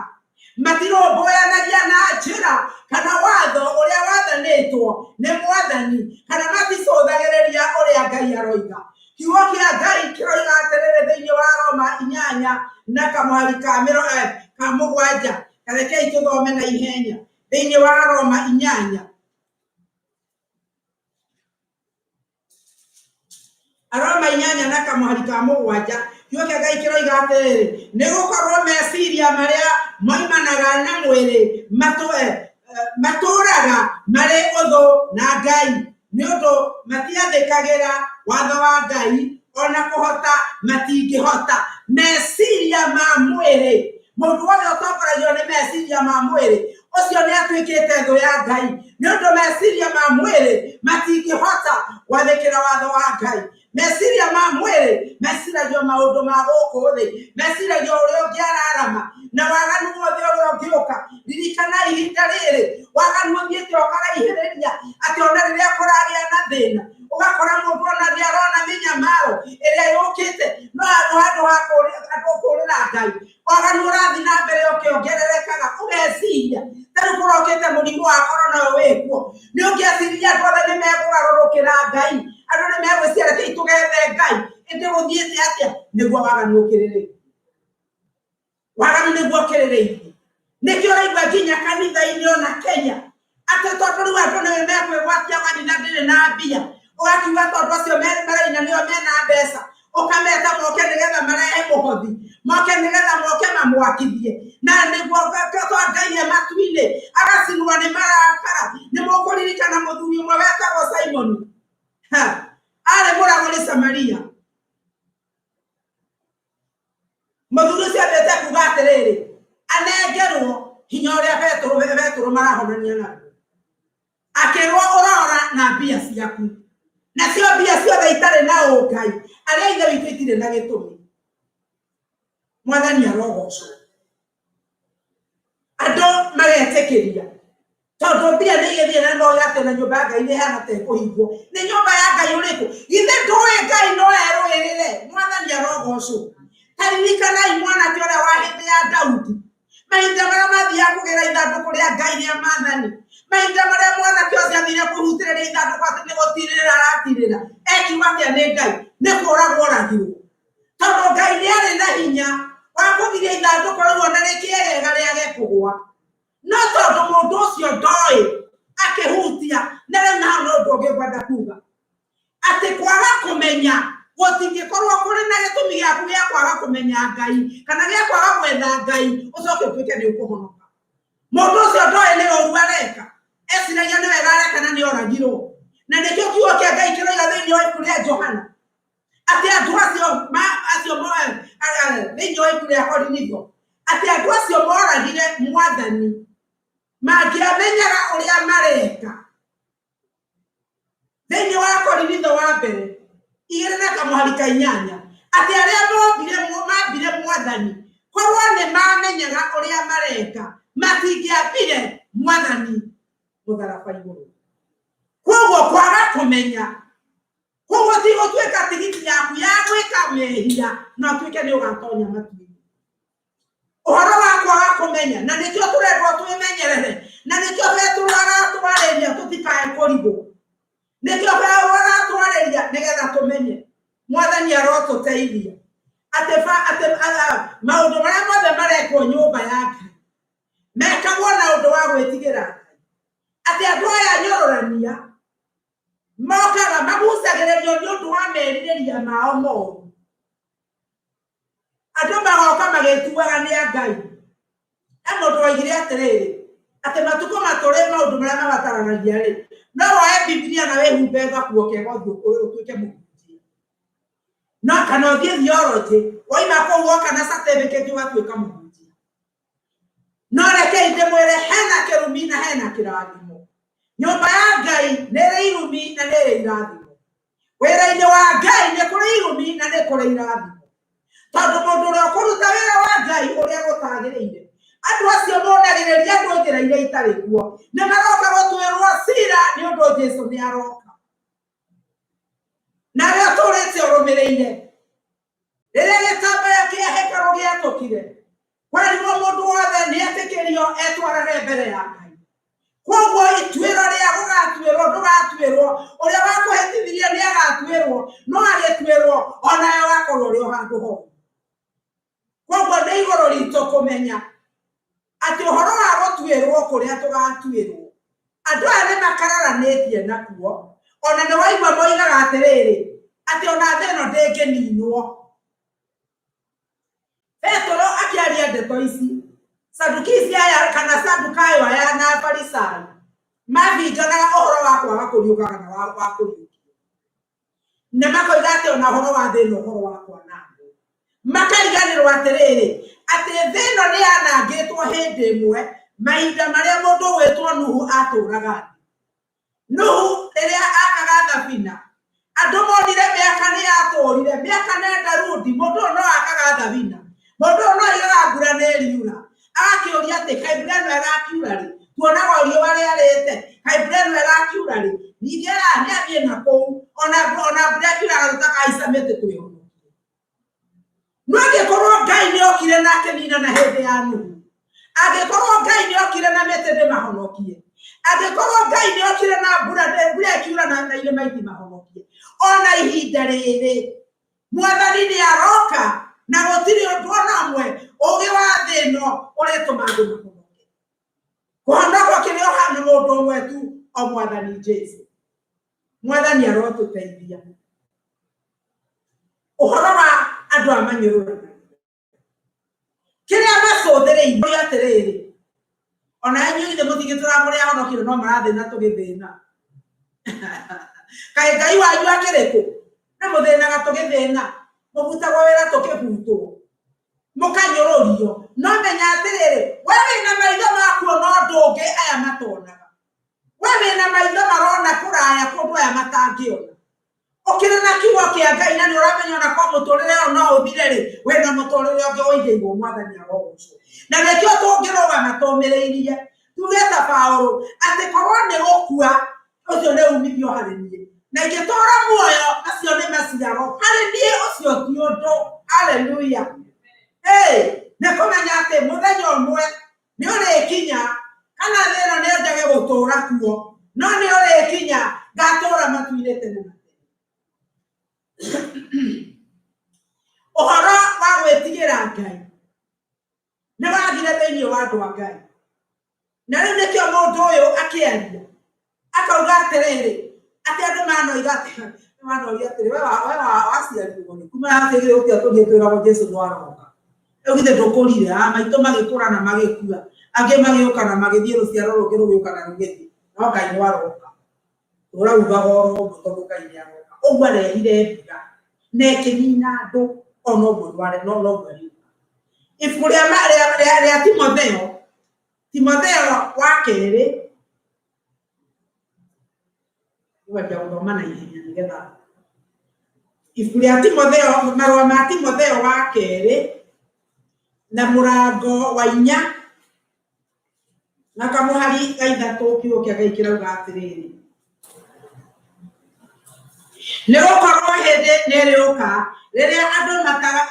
Matirũmbũyanagia na njĩra kana watho ũrĩa wathanĩtwo nĩ Mwathani, kana maticũthagĩrĩria ũrĩa Ngai aroiga. Kiugo kĩa Ngai kĩroiga atĩrĩrĩ thĩinĩ wa Roma inyanya na kamũhari ka ka mũgwanja. Karekei tũthome na ihenya. Thĩinĩ wa Roma inyanya. Aroma inyanya na kamũhari ka mũgwanja. Kiugo kĩa Ngai kĩroiga atĩrĩrĩ, nĩ gũkorwo meciria marĩa moimanaga na mwĩrĩ matũũraga marĩ ũthũ na Ngai, nĩ ũndũ matiathĩkagĩra watho wa Ngai, ona kũhota matingĩhota. Meciria ma mwĩrĩ, mũndũ wothe ũtongoragio nĩ meciria ma mwĩrĩ, ũcio nĩ atuĩkĩte thũ ya Ngai, nĩ ũndũ meciria ma mwĩrĩ matingĩhota gwathĩkĩra watho wa Ngai. Meciria ma mwĩrĩ meciragio maũndũ ma gũkũ thĩ, meciragio ũrĩa ũngĩararama na waganu wothe ũrĩa ũngĩũka. Ririkana ihinda rĩrĩ waganu ũthiĩte ũkaraihĩrĩria, atĩ ona rĩrĩa kũragĩa na thĩna ũgakora mũndũ ona nĩ arona mĩnyamaro ĩrĩa yũkĩte, no handũ ha andũ kũũrĩra Ngai, waganu ũrathiĩ na mbere ũkĩongererekaga. Ũgeciria ta rĩu kũrokĩte mũrimũ wa korona ũyũ wĩkuo, nĩ ũngĩeciririe andũ othe nĩ mekũgarũrũkĩra Ngai, andũ nĩ megwĩciria rekei tũgethe Ngai, ĩndĩ gũthiĩte atĩa? Nĩguo waganu ũkĩrĩrĩirie. Waganu nĩguo ũkĩrĩrĩirie. Nĩkĩo ũraigua nginya kanitha-inĩ ona Kenya, atĩ tondũ rĩu andũ nĩ mekwĩgwatia kanitha ndĩrĩ na mbia, ũgakiuga tondũ acio maraina nĩo mena mbeca, ũkameta moke nĩgetha marehe mũhothi, moke nĩgetha moke mamwakithie. Na nĩguo tondũ Ngai e matu-inĩ agacinwo nĩ marakara. Nĩ mũkũririkana mũthuri ũmwe wetagwo Simoni, ha, arĩ mũragũri Samaria. Mũthuri ũcio ambĩte kuga atĩrĩrĩ, anengerwo hinya ũrĩa Petero marahonania naguo. Akĩrwo ũrora na mbia ciaku, nacio mbia ciothe itarĩ na ũngai, arĩa ithe witũ itirĩ na gĩtũmi. Mwathani arogocwo. Andũ magetĩkĩria tondũ mbia nĩ igĩthiĩ na no atĩ na nyũmba ya Ngai nĩ ĩhana ta ĩkũhingwo. Nĩ nyũmba ya Ngai ũrĩkũ? Githĩ ndũĩ Ngai no erũĩrĩre? Mwathani arogocwo. Ta ririkanai mwanake ũrĩa wa hĩndĩ ya Daudi, mahinda marĩa mathiaga kũgĩra ithandũkũ rĩa Ngai rĩa maathani, mahinda marĩa mwanake ũcio athire kũhutĩrĩria ithandũkũ atĩ nĩ gũtirĩra aratirĩra, ekiuga atĩa nĩ Ngai? Nĩ kũragwo oragirwo. Tondũ Ngai nĩ arĩ na hinya wa kũgiria ithandũkũ rĩu ona rĩkĩegega rĩage kũgwa. No tondũ mũndũ ũcio ndoĩ akĩhutia, na rĩu na hau no ũndũ ũngĩ ngwenda kuga, atĩ kwaga kũmenya gũtingĩkorwo kũrĩ na gĩtũmi gĩaku gĩa kwaga kũmenya Ngai kana gĩa kwaga gwetha Ngai ũcoke ũtuĩke nĩ ũkũhonoka. Mũndũ ũcio ndoĩ nĩ ũru areka, eciragia nĩ wega areka na nĩ oragirwo. Na nĩkĩo kiugo kĩa Ngai kĩroiga thĩinĩ wa ibuku rĩa Johana atĩ andũ acio acio thĩinĩ wa ibuku rĩa Korinitho, atĩ andũ acio moragire Mwathani mangĩamenyaga ũrĩa mareka. Thĩinĩ wa Korinitho wa mbere igĩrĩ na kamũhari ka inyanya, Atĩ arĩa mombire mambire mwathani korwo nĩ mamenyaga ũrĩa mareka matingĩambire mwathani mũtharaba igũrũ. Koguo kwaga kũmenya, koguo ti gũtuĩka tigiti yaku ya gwĩka mehia na ũtuĩke nĩ ũgatonya matu-inĩ. Ũhoro wa kwaga kũmenya, na nĩkĩo tũrendwo twĩmenyerere, na nĩkĩo Petero aratwarĩria tũtikae kũrigwo, nĩkĩo Petero aratwarĩria nĩgetha tũmenye. Mwathani arotũteithia atĩ atĩ maũndũ marĩa mothe marekwo nyũmba ya Ngai mekagwo na ũndũ wa gwĩtigĩra Ngai, atĩ andũ aya nyũrũrania mokaga magucagĩrĩrio nĩ ũndũ wa merirĩria mao moru. Andũ magoka magĩtuaga nĩ a Ngai. He mũndũ waigire atĩrĩrĩ, atĩ matukũ matũrĩ maũndũ marĩa mabataranagia rĩ, no woe Bibilia na wĩhumbe gakuo kega ũthiĩ ũtuĩke mũhunjia. No kana ũthiĩ theology, waima kũu woka na certificate ũgatuĩka mũhunjia. No rekei ndĩmwĩre hena kĩrumi na hena kĩrathimo. Nyũmba ya Ngai nĩ ĩrĩ irumi na nĩ ĩrĩ irathimo. Wĩra-inĩ wa Ngai nĩ kũrĩ irumi na nĩ kũrĩ irathimo. Tondũ mũndũ ũrĩa ũkũruta wĩra wa Ngai ũrĩa gũtagĩrĩire, andũ acio monagĩrĩria andũ njĩra iria itarĩ kuo, nĩ maroka gũtuĩrwo cira nĩ ũndũ Jesu nĩ aroka. Na arĩa ũtũrĩte ũrũmĩrĩire, rĩrĩa gĩtambaya kĩa hekarũ gĩatũkire, kwerirwo mũndũ wothe nĩ etĩkĩrio etwarage mbere ya Ngai. Koguo ituĩro rĩa gũgatuĩrwo ndũgatuĩrwo, ũrĩa wakũhĩtithirie nĩ agatuĩrwo, no agĩtuĩrwo onawe wakorwo ũrĩ o handũ ho. Koguo nĩ igũrũ ritũ kũmenya atĩ ũhoro wa gũtuĩrwo kũrĩa tũgatuĩrwo, andũ aya nĩ makararanĩtie nakuo, ona nĩ waigua moigaga atĩrĩrĩ, atĩ ona thĩ ĩno ndĩngĩninwo. Petero akĩaria ndeto ici, Sadukisi aya kana Sadukayo aya na Afarisai mabinganaga ũhoro wa kwaga kũriũka kana wa kũriũkio, na makoiga atĩ ona ũhoro wa thĩ ĩno ũhoro wa kwanangwo. Makariganĩrwo atĩrĩrĩ, atĩ thĩ ĩno nĩ yanangĩtwo hĩndĩ ĩmwe mahinda marĩa mũndũ ũgwĩtwo Nuhu atũraga thĩ. Nuhu rĩrĩa akaga thabina, andũ monire mĩaka nĩ yatũrire, mĩaka nenda rundi, mũndũ ũyũ no akaga thabina, mũndũ ũyũ no aigaga mbura nĩ ĩriura. Agakĩũria atĩ kaĩ mbura ĩno ĩgakiura rĩ, tuonaga o riũa rĩarĩte, kaĩ mbura ĩno ĩgakiura rĩ? Ningĩ nĩ athiĩ na kũu, ona mbura ĩkiuraga tũtakahaica mĩtĩ twĩhonokie. No angĩkorwo Ngai nĩ okire na akĩnina na hĩndĩ ya Nuhu, angĩkorwo Ngai nĩ okire na mĩtĩ ndĩmahonokie, angĩkorwo Ngai nĩ okire na mbura mbura ĩkiura na irĩma itimahonokie, ona ihinda rĩrĩ Mwathani nĩ aroka na gũtirĩ ũndũ ona ũmwe ũgĩ wa thĩ ĩno ũrĩtũma andũ mahonoke. Kũhonokwo kĩrĩ o nĩ mũndũ ũmwe tu, o Mwathani Jesu. Mwathani arotũteithia. Ũhoro wa andũ a manyũrũranagia kĩrĩa macũthĩrĩirie atĩrĩrĩ, ona inyuĩ ithe mũtingĩtũra mũrĩ ahonokire no marathĩna tũgĩthĩna. Kaĩ Ngai wanyu akĩrĩ kũ? Na mũthĩnaga tũgĩthĩna, mũbutagwo wĩra tũkĩbutwo, mũkanyũrũrio. No menya atĩrĩrĩ, we wĩna maitho ma kuona ũndũ ũngĩ aya matonaga. We wĩna maitho marona kũraya kũndũ aya matangĩona. Ũkĩrĩ na kiugo kĩa Ngai na nĩ ũramenya ona kwa mũtũrĩre ũyũ no ũthire rĩ, wĩna mũtũrĩre ũngĩ ũigĩirwo Mwathani arogocwo. Na nĩkĩo tũngĩrũgama tũmĩrĩirie tuge ta Paũlũ atĩ korwo nĩ gũkua ũcio nĩ umithio harĩ niĩ, na ingĩtũra muoyo macio nĩ maciaro harĩ niĩ, ũcio ti ũndũ. Haleluya! Hey, nĩ kũmenya atĩ mũthenya ũmwe nĩ ũrĩkinya kana thĩ ĩno nĩ njage gũtũra kuo, no nĩ ũrĩkinya ngatũra matu-inĩ tene na tene. Ũhoro wa gwĩtigĩra Ngai nĩ wagire thĩinĩ wa andũ a Ngai, na rĩu nĩkĩo mũndũ ũyũ akĩaria akauga atĩrĩrĩ, atĩ andũ manoiga atĩ manoria atĩrĩ, we waciarirwo rĩ? Kuma atĩrĩ ũkĩa tũthiĩ twĩragwo Jesu nĩ aroka. Rĩu githĩ ndũkũrire? Ah, maitũ magĩkũra na magĩkua, angĩ magĩũka na magĩthiĩ, rũciaro rũngĩ rũgĩũka na rũgĩthiĩ, no Ngai nĩ aroka. Tũraugaga oro ũguo tondũ Ngai nĩ aroka. Ũguo arehire mbura na ĩkĩnina andũ, o noguo noguo arĩũka. Ibuku rĩa Timotheo, Timotheo wa kerĩ, ngwendia gũthoma na ihenya nĩgetha Ibuku rĩa Timotheo, marũa ma Timotheo wa kerĩ na mũrango wa 4 na kamũhari ga 3, kiugo kĩa Ngai kĩrauga atĩrĩrĩ, nĩ gũkorwo hĩndĩ nĩrĩũka rĩrĩa andũ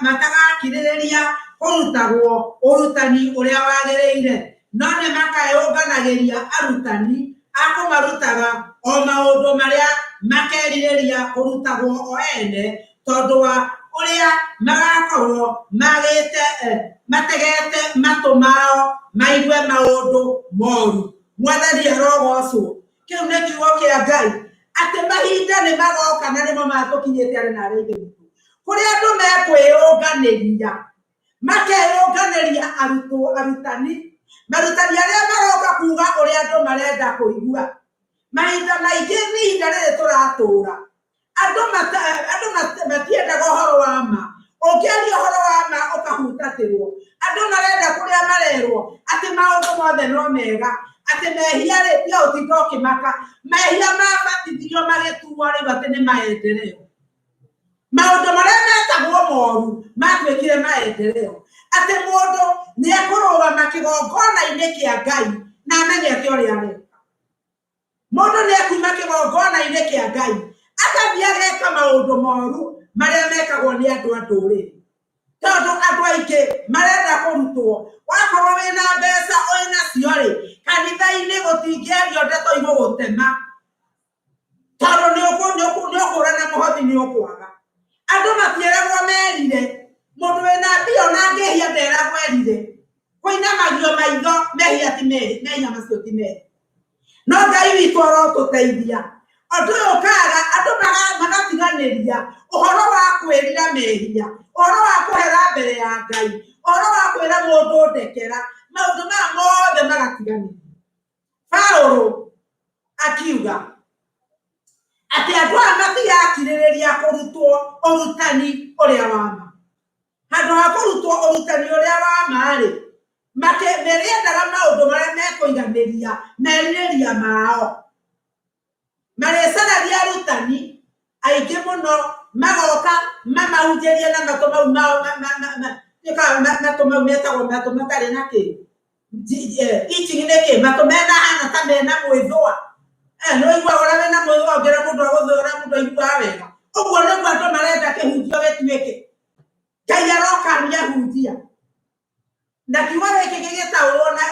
matagakirĩrĩria kũrutagwo ũrutani ũrĩa wagĩrĩire, no nĩ makeyũnganagĩria arutani a kũmarutaga o maũndũ marĩa makerirĩria kũrutagwo o ene, tondũ wa ũrĩa magakorwo magĩte mategete matũ mao maigue maũndũ moru. Mwathani arogocwo. Kĩu nĩ kiugo kĩa Ngai, atĩ mahinda nĩ magoka na nĩmo matũkinyĩte arĩ na arĩa ithe witũ, kũrĩa andũ mekwĩyũnganĩria, makeyũnganĩria arutwo, arutani, marutani arĩa maroka kuga ũrĩa andũ marenda kũigua. Mahinda maingĩ nĩ ihinda rĩrĩ tũratũra, andũ matiendaga ũhoro wa ma. Ũngĩaria ũhoro wa ma ũkahutatĩrwo. Andũ marenda kũrĩa marerwo atĩ maũndũ mothe no mega, atĩ mehia rĩ tiga ũtinda ũkĩmaka, mehia mabatithirio magĩtuo rĩu atĩ nĩ maendeleo. Maũndũ marĩa metagwo moru matuĩkire maendeleo, atĩ mũndũ nĩ ekũrũgama kĩgongona-inĩ kĩa Ngai na amenyete ũrĩa areka. Mũndũ nĩ ekuma kĩgongona-inĩ kĩa Ngai agathiĩ ageka maũndũ moru marĩa mekagwo nĩ andũ a ndũrĩrĩ, tondũ andũ aingĩ marenda kũrutwo. Wakorwo wĩna mbeca wĩnacio rĩ, kanitha-inĩ gũtingĩario ndeto igũgũtema, tondũ nĩ ũkũra na mũhothi nĩ ũkwaga. Andũ matieragwo merire, mũndũ wĩna mbia ona angĩhia nderagwo erire, kũinamagio maitho, mehia ti mehia, mehia macio ti mehia. No Ngai witũ arotũteithia. Ũndũ ũyũ ũkaga andũ magatiganĩria ũhoro wa kwĩrira mehia, ũhoro wa kũhera mbere ya Ngai, ũhoro wa kwĩra mũndũ ndekera, maũndũ maya mothe magatiganĩria. Paũlũ akiuga atĩ andũ aya matigakirĩrĩria kũrutwo ũrutani ũrĩa wa ma. Handũ ha kũrutwo ũrutani ũrĩa wa ma rĩ, merĩendaga maũndũ marĩa mekũiganĩria merirĩria mao. Marĩcaragia arutani aingĩ mũno, magoka mamahunjĩrie na matũ mau mao, matũ mau metagwo matũ matarĩ na kĩ, itching nĩ kĩ, matũ mena hana ta mena mwĩthũa. Nĩ ũiguaga ũrĩa wĩna mwĩthũa ũngĩra mũndũ agũthũe ũrĩa mũndũ aiguaga wega. Ũguo nĩguo andũ marenda kĩhunjio gĩtuĩke. Ngai arokania hunjia. Na kiugo gĩkĩ gĩgĩtaũrwo na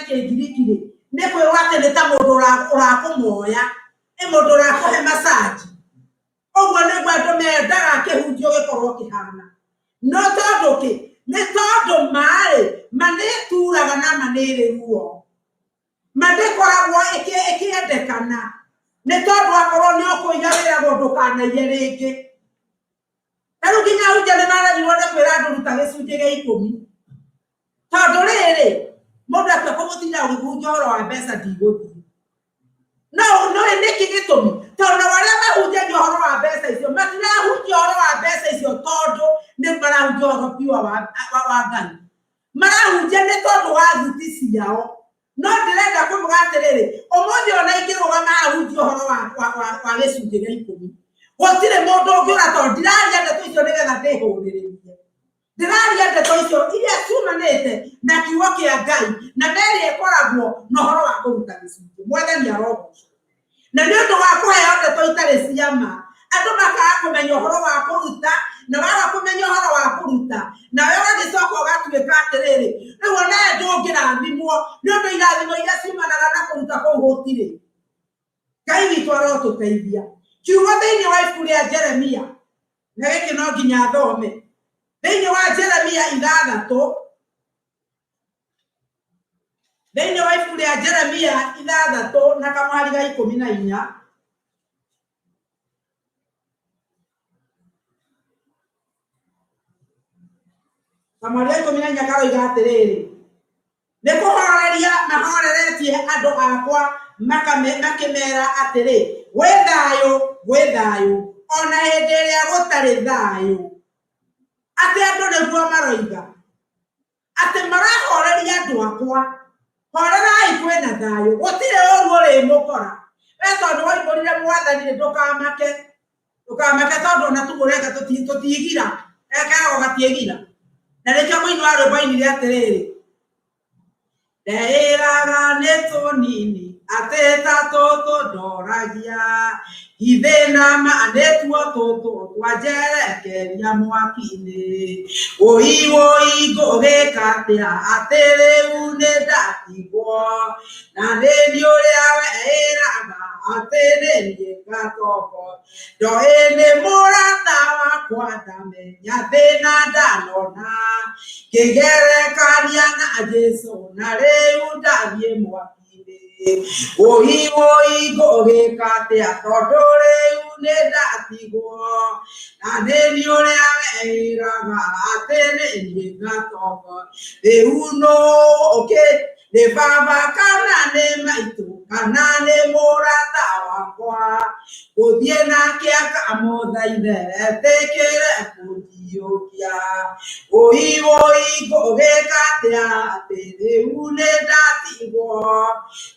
Kĩngiriki rĩ, nĩ kwĩrwo atĩ nĩ ta mũndũ ũrakũmoya, nĩ mũndũ ũrakũhe massage. Ũguo nĩguo andũ mendaga kĩhunjio gĩkorwo kĩhana. No tondũ kĩ? Nĩ tondũ ma-rĩ, ma nĩ ĩturaga na ma nĩ ĩrĩ ruo. Ma ndĩkoragwo ĩkĩendekana. Nĩ tondũ akorwo nĩ ũkũiya wĩragwo ndũkanaiye rĩngĩ. Ta rĩu nginya ahunjia nĩ maremirwo nĩ kwĩra andũ ruta gĩcunjĩ gĩa 10. Tondũ rĩrĩ, mũndũ atua kũmũtinda ũgĩhunjia ũhoro wa mbeca ndigũthiĩ. No no nĩkĩ gĩtũmi? Tondũ nao arĩa mahunjagia ũhoro wa mbeca icio matirahunjia ũhoro wa mbeca icio tondũ nĩ marahunjia ũhoro pure wa Ngai. Marahunjia nĩ tondũ wa thuti ciao. No ndĩrenda kũmuga atĩrĩrĩ, ũmũthĩ ona ingĩrũgama haha hunjie ũhoro wa gĩcunjĩ gĩa 10, gũtirĩ mũndũ ũngĩũra, tondũ ndiraria ndeto icio nĩgetha ndĩhũrĩrĩrie. Ndĩraria ndeto icio iria ciumanĩte na kiugo kĩa Ngai, na merĩ ĩkoragwo na ũhoro wa kũruta gĩcunjĩ. Mwathani arogocwo. Na nĩ ũndũ wa kũheo ndeto itarĩ cia ma, andũ makaga kũmenya ũhoro wa kũruta, na waga kũmenya ũhoro wa kũruta, nawe ũgagĩcoka ũgatuĩka atĩrĩrĩ, rĩu onawe ndũngĩrathimwo, nĩ ũndũ irathimo iria ciumanaga na kũruta kũu gũtirĩ. Ngai witũ arotũteithia. Kiugo thĩinĩ wa ibuku rĩa Jeremia, na gĩkĩ no nginya thome, thĩinĩ wa Jeremia 6, thĩinĩ wa ibuku rĩa Jeremia 6 na kamwari ga 14, kamwari ga 14 karoiga atĩrĩrĩ, nĩ kũhoreria mahoreretie andũ akwa makĩmera atĩrĩ, gwĩ thayũ, gwĩ thayũ, ona hĩndĩ ĩrĩa gũtarĩ thayũ. Atĩ andũ nĩguo maroiga atĩ marahoreria andũ akwa, horerai kwĩna thayũ, gũtirĩ ũru ũrĩmũkora. We tondũ waihũrire Mwathani rĩ, ndũkamake. Ndũkamake tondũ ona tũgũreka tũtigira. Ekeragwo gatiĩgira. Na nĩkĩo mũini wa rwĩmbo ainire atĩrĩrĩ, ndeĩraga nĩ tũnini atĩ ta tũtũ ndoragia, githĩ na ma nĩtuo tũtũ twanjerekeria mwaki-inĩ. Wũi wũi ngũgĩka atĩa atĩ rĩu nĩ ndatigwo, na nĩ niĩ ũrĩa weĩraga atĩ nĩ niĩ ngatongo. Ndoĩ nĩ mũrata wakwa ndamenya thĩna ndanona, ngĩgerekania na Jesũ na rĩu ndathiĩ mwaki-inĩ. Wũi wũi ngũgĩka atĩa tondũ rĩu nĩ ndatigwo, na nĩ niĩ ũrĩa weĩraga atĩ nĩ niĩ ngatongo. Rĩu nũ ũkĩ nĩ baba kana nĩ maitũ kana nĩ mũrata wakwa, gũthiĩ nake akamũthaithe etĩkĩre kũnjiyũkia. Wũi wũi ngũgĩka atĩa atĩ rĩu nĩ ndatigwo,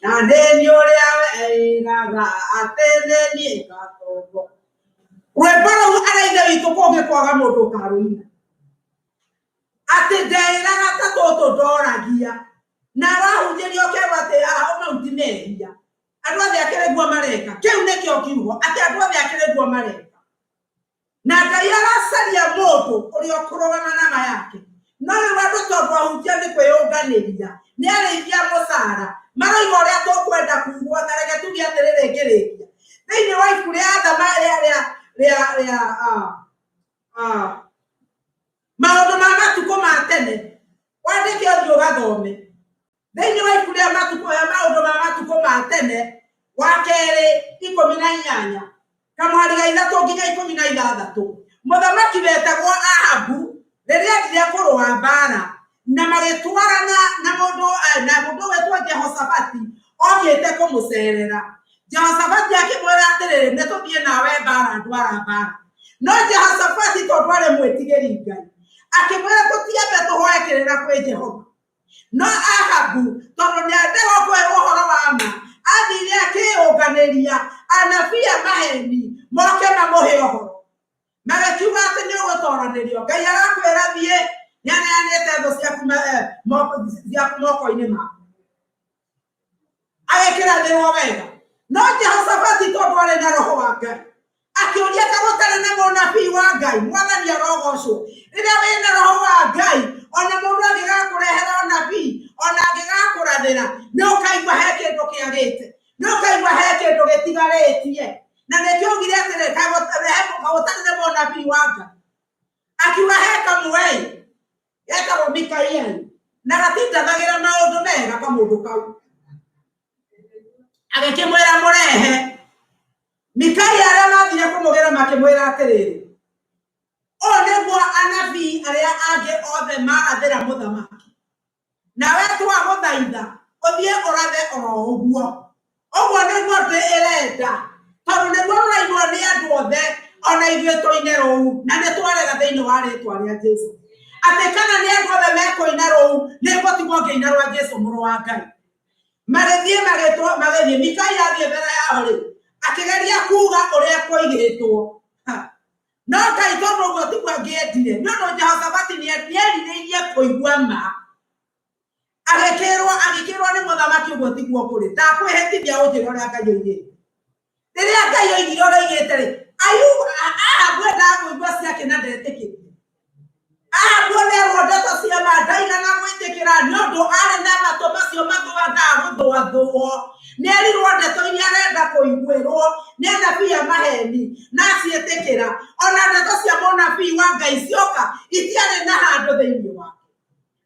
na nĩ niĩ ũrĩa weĩraga atĩ nĩ niĩ ngatongo. Rwĩmbo rũu arĩa ithe witũ kũngĩkwaga mũndũ ũkarũina, atĩ ndeĩraga ta tũtũ ndoragia, na wahunjĩrio ũkerwo atĩ mau ti mehia, andũ othe akĩrĩ guo mareka. Kĩu nĩkĩo kiugo, atĩ andũ othe akĩrĩ guo mareka. Na Ngai aracaria mũndũ ũrĩa ũkũrũgama na ma yake. No rĩu andũ tondũ ahunjia nĩ kwĩyũnganĩria, nĩ arĩithia mũcara, maroiga ũrĩa tũkwenda kugwo. Ta reke tuge atĩrĩrĩ ngĩrĩkia, thĩinĩ wa ibuku rĩa Athama rĩa maũndũ ma matukũ ma tene, wandĩke ũthiĩ ũgathome. Thĩinĩ wa ibuku rĩa matukũ ya maũndũ ma matukũ ma tene wa kerĩ 18 kamũhari ga 3 nginya 16, mũthamaki wetagwo Ahabu rĩrĩa endire kũrũa mbara na magĩtwarana na mũndũ na mũndũ wetwo Jehoshafati okĩte kũmũcerera. Jehoshafati akĩmwĩra atĩrĩrĩ, nĩ tũthiĩ nawe mbara, ndwara mbara. No Jehoshafati tondũ arĩ mwĩtigĩri Ngai akĩmwĩra tũtiambe tũhoe kĩrĩra kwĩ Jehova. No Ahabu tondũ nĩendaga kũhe ũhoro wa ma, athire akĩyũnganĩria anabii a maheni moke mamũhe ũhoro, magĩkiuga atĩ nĩ ũgũtoranĩrio, Ngai arakwĩra thiĩ, nĩaneanĩte thũ ciaku moko-inĩ maku. Agĩkĩrathĩrwo wega. No Jehoshafati tondũ arĩ na roho wa Ngai akĩũria ta gũtarĩ na mũnabii wa Ngai, Mwathani arogocwo. Rĩrĩa wĩna roho wa Ngai, ona mũndũ angĩgakũrehera ũnabii, ona angĩgakũrathĩra, nĩ ũkaigua he kĩndũ kĩagĩte, nĩ ũkaigua he kĩndũ gĩtigarĩtie. Na nĩkĩo augire atĩrĩ, gũtarĩ na mũnabii wa Ngai, akiuga he kamwe getagwo Mikaeli na gatindanagĩra maũndũ mega kamũndũ kau. Agĩkĩmwĩra mũrehe. Mikaia arĩa mathire kũmũgĩra makĩmwĩra atĩrĩrĩ, ũũ nĩguo anabii arĩa angĩ othe marathĩra mũthamaki, nawe twagũthaitha ũthiĩ ũrathe oro ũguo. Ũguo nĩguo thĩ ĩrenda, tondũ nĩguo rũrainwo nĩ andũ othe, ona ithuĩ tũine rũu, na nĩ twarega thĩinĩ wa rĩtwa rĩa Jesu. Atĩ kana nĩ andũ othe mekũina rũu, nĩ ngũtigwo ngĩina rwa Jesu mũrũ wa Ngai. Magĩthiĩ magĩtwo, magĩthiĩ. Mikaia athiĩ mbere yao rĩ, akĩgeria kuga ũrĩa kwoigĩtwo. No Ngai tondũ ũguo tiguo angĩendire, nĩ ũndũ Jehoshafati nĩerirĩirie kũigua ma. Agĩkĩrwo, agĩkĩrwo nĩ mũthamaki ũguo tiguo kũrĩ. Ndakwĩhĩtithia ũnjĩre ũrĩa Ngai oigĩte. Rĩrĩa Ngai oigire ũrĩa oigĩte rĩ, Ayubu, Ahabu endaga kũigua ciake na ndetĩkĩtie. Ahabu onerwo ndeto cia ma ndaigana gwĩtĩkĩra nĩ ũndũ arĩ na matũ macio mathũandaga gũthũathũo. Nĩerirwo ndeto iria arenda kũiguĩrwo nĩ anabii a maheni na aciĩtĩkĩra. Ona ndeto cia mũnabii wa Ngai cioka itiarĩ na handũ thĩinĩ wake.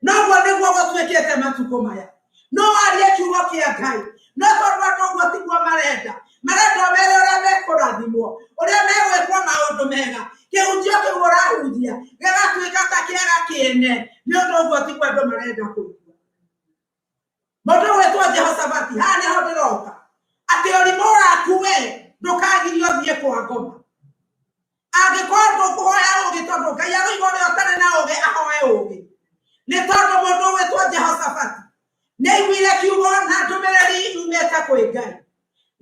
Noguo nĩguo gũtuĩkĩte matukũ maya. No warie kiugo kĩa Ngai, no tondũ andũ ũguo tiguo marenda, marenda ũmere ũrĩa mekũrathimwo, ũrĩa megwĩkwo maũndũ mega. Kĩhunjio kĩu ũrahunjia gĩgatuĩka ta kĩaga kĩene, nĩ ũndũ ũguo tiguo andũ marenda kũigua. Mũndũ ũgwĩtwo Jehoshafati, haha nĩho ndĩroka, atĩ ũrimũ waku we ndũkagirio ũthiĩ kwa ngoma. Angĩkorwo ndũkũhoya ũũgĩ, tondũ Ngai aroiga ũrĩa ũtarĩ na ũũgĩ ahoe ũũgĩ. Nĩ tondũ mũndũ ũgwĩtwo Jehoshafati nĩaiguire kiugo na ndũmĩrĩri yumĩte kwĩ Ngai.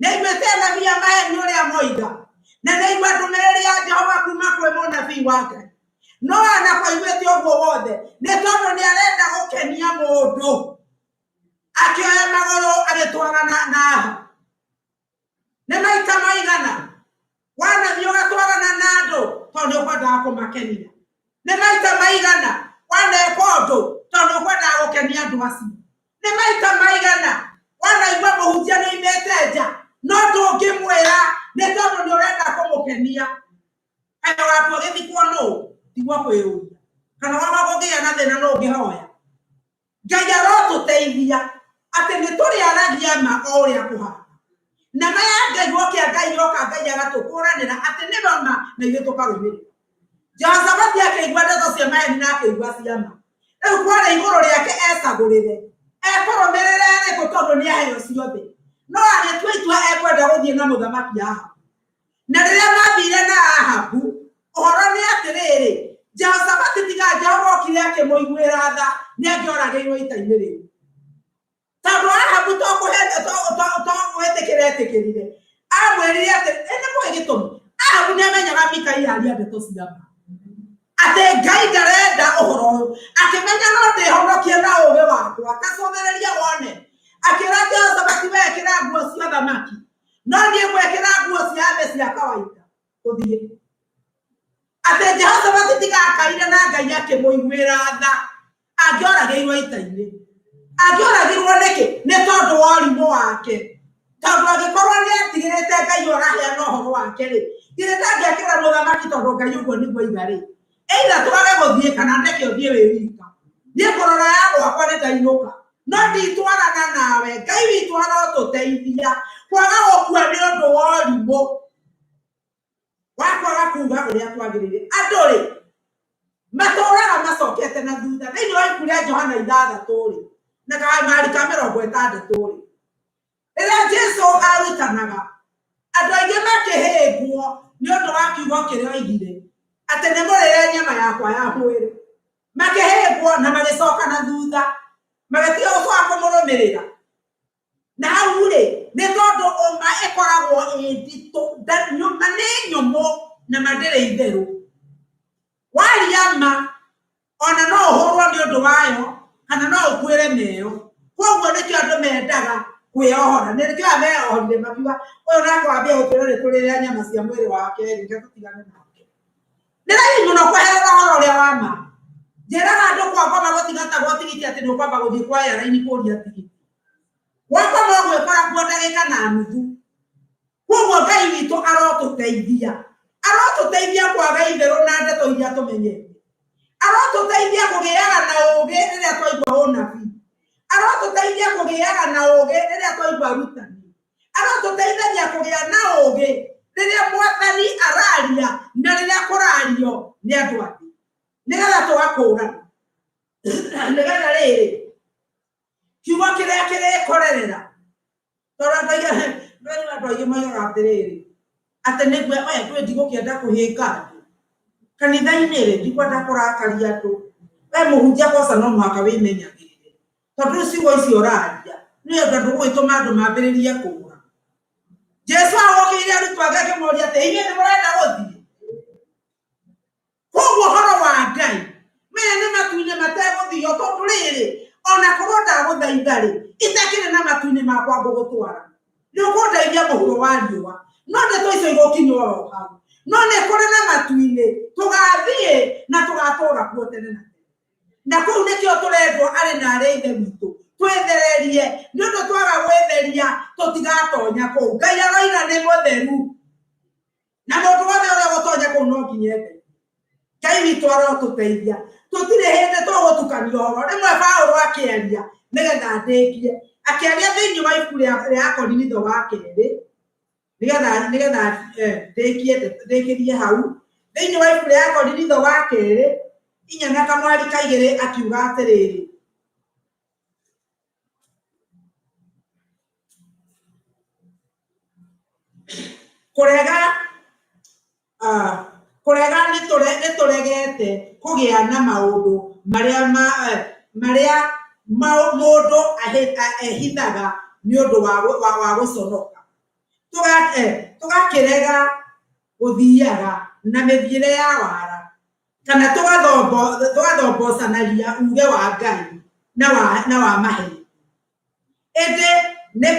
Nĩaiguĩte anabii a maheni ũrĩa moiga, na nĩaigua ndũmĩrĩri ya No ona kwaiguĩte ũguo wothe nĩ tondũ nĩ arenda gũkenia mũndũ, akĩoya magũrũ agĩtwarana na Ahabu. Nĩ maita maigana wanathiĩ ũgatwarana na andũ tondũ nĩ ũkwendaga kũmakenia? Nĩ maita maigana waneka ũndũ tondũ nĩ ũkwendaga gũkenia andũ acio? Nĩ maita maigana wanaigua mũhunjia nĩ oimĩte nja no ndũngĩmwĩra nĩ tondũ nĩ ũrenda kũmũkenia? Kaĩ ũgakua ũgĩthikwo nũ? Tigwo kwĩyũria. Kana waba kũngĩgĩa na thĩna nũ ũngĩhoya? Ngai arotũteithia atĩ nĩ tũrĩaragia ma o ũrĩa kũhana. Na ma ya Ngai gokĩa Ngai yoka Ngai agatũkũranĩra atĩ nĩwe ma na ithuĩ tũkarũmĩrĩra. Jehoshafati akĩigua ndeto cia maheni na akĩigua cia ma. Rĩu kwarĩ igũrũ rĩake ecagũrĩre. Ekũrũmĩrĩra ĩrĩkũ tondũ nĩ aheo ciothe. No agĩtua itua ekwenda gũthiĩ na mũthamaki Ahabu. Na rĩrĩa mathire na Ahabu, ũhoro nĩ atĩrĩrĩ, Jehoshafati tiga Jehova okire akĩmũiguĩra tha, nĩ angĩoragĩirwo ita-inĩ rĩu. Tondũ Ahabu to to gwĩtĩkĩra etĩkĩrire. Amwĩrire atĩ, ĩ nĩ mũĩ gĩtũmi? Ahabu nĩ amenyaga Mikaia aria ndeto cia ma. Atĩ Ngai ndarenda ũhoro ũyũ. Akĩmenya no ndĩhonokie na ũũgĩ wakwa. Ta cũthĩrĩria wone. Akĩra Jehoshafati we ĩkĩra nguo cia ũthamaki. No niĩ ngwĩkĩra nguo cia thĩ cia kawaida. Tũthiĩ. Atĩ Jehoshafati tiga akaire na Ngai akĩmũiguĩra tha, angĩoragĩirwo ita-inĩ. Angĩoragirwo nĩkĩ? Nĩ tondũ wa ũrimũ wake. Tondũ angĩkorwo nĩ etigĩrĩte Ngai ũyũ ũraheana ũhoro wake rĩ, githĩ ndangĩakĩra mũthamaki tondũ Ngai ũguo nĩguo aiga rĩ? Either twage gũthiĩ kana ndeke ũthiĩ wĩ wika. Niĩ ngũrora ya gwakwa nĩ ndainũka. No nditwarana nawe. Ngai witũ arotũteithia kwaga gũkua nĩ ũndũ wa ũrimũ wa kwaga kuga ũrĩa kwagĩrĩire. Andũ rĩ, matũraga macokete na thutha. Thĩinĩ wa ibuku rĩa Johana ithathatũ rĩ, na kamweri ka mĩrongo ĩtandatũ rĩ, rĩrĩa Jesu arutanaga, andũ aingĩ makĩhĩngwo nĩ ũndũ wa kiugo kĩrĩa oigire, atĩ nĩ mũrĩre nyama yakwa ya mwĩrĩ. Makĩhĩngwo na magĩcoka na thutha, magĩtiga gũcoka kũmũrũmĩrĩra. Na hau rĩ, nĩ tondũ ũma ĩkoragwo ĩ nditũ, ma nĩ nyũmũ na ma ndĩrĩ itherũ. Waria ma, ona no ũhũrwo nĩ ũndũ wayo, kana no ũkuĩre meyo. Koguo nĩkĩo andũ mendaga kwĩyohora. Nĩkĩo aya meyohorire makiuga, ũyũ nake wambia gũtwĩra nĩ tũrĩre nyama cia mwĩrĩ wake rĩ, reke tũtigane nake. Nĩ raithi mũno kweherera ũhoro ũrĩa wa ma. Njĩraga andũ kwa ngoma gũtigatagwo tigiti atĩ nĩ ũkwamba gũthiĩ kwa airline kũria tigiti. Wakoma ũgwĩkora kuo ndagĩka na nuthu. Koguo Ngai witũ arotũteithia. Arotũteithia kwaga itherũ na ndeto iria tũmenyete. Arotũteithia kũgĩaga na ũũgĩ rĩrĩa twaigua ũnabii. Arotũteithia kũgĩaga na ũũgĩ rĩrĩa twaigua rutani. Arotũteithagia kũgĩa na ũũgĩ rĩrĩa mwathani araria na rĩrĩa kũrario nĩ andũ angĩ. Nĩgetha tũgakũrana. Nĩgetha rĩrĩ, kiugo kĩrĩa kĩrĩkorerera. Tondũ andũ aingĩ, rĩu andũ aingĩ moigaga atĩrĩrĩ, atĩ nĩguo we ndũĩ ndigũkĩenda kũhĩnga andũ. Kanitha-inĩ rĩ, ndikwenda kũrakaria andũ. We mũhunjia kwanza no mũhaka wĩmenyagĩrĩre. Tondũ rĩu ciugo icio ũraria, nĩ ũndũ ndũgũgĩtũma andũ mambĩrĩrie kũũra. Jesu agokĩire arutwo ake akĩmoria atĩ, inyuĩ nĩ mũrenda gũthiĩ? Koguo ũhoro wa Ngai, maya nĩ matu-inĩ mategũthio, tondũ rĩrĩ, ona korwo ndagũthaitha rĩ, itakĩrĩ na matu-inĩ makwa ngũgũtwara. Nĩ ũkũndeithia mũhuro wa riũa. No ndeto icio igũkinya oro hau. No nĩ kũrĩ na matu-inĩ, tũgathiĩ na tũgatũra kuo tene na tene. Na kũu nĩkĩo tũrendwo arĩ na arĩ ithe witũ twĩthererie, nĩ ũndũ twaga gwĩtheria tũtigatonya kũu. Ngai aroiga nĩ mũtheru. Na mũndũ wothe ũrĩa ũgũtonya kũu no nginya etherio. Ngai witũ arotũteithia. Tũtirĩ hĩndĩ tũgũtukania ũhoro. Rĩmwe Paũlũ akĩaria nĩgetha ndĩkie, akĩaria thĩinĩ wa ibuku rĩa Akorinitho wa kerĩ, nĩgetha nĩgetha ndĩkie ndĩkĩrie hau. Thĩinĩ wa ibuku rĩa Akorinitho wa kerĩ, inya na kamwari ka igĩrĩ akiuga atĩrĩrĩ, Kũrega kũrega nĩ tũregete kũgĩa na maũndũ marĩa marĩa mũndũ ehithaga nĩ ũndũ wa gũconoka. Tũgakĩrega gũthiaga na mĩthiĩre ya wara kana Tũgathombocanagia uge wa Ngai na wa maheni, ĩndĩ nĩ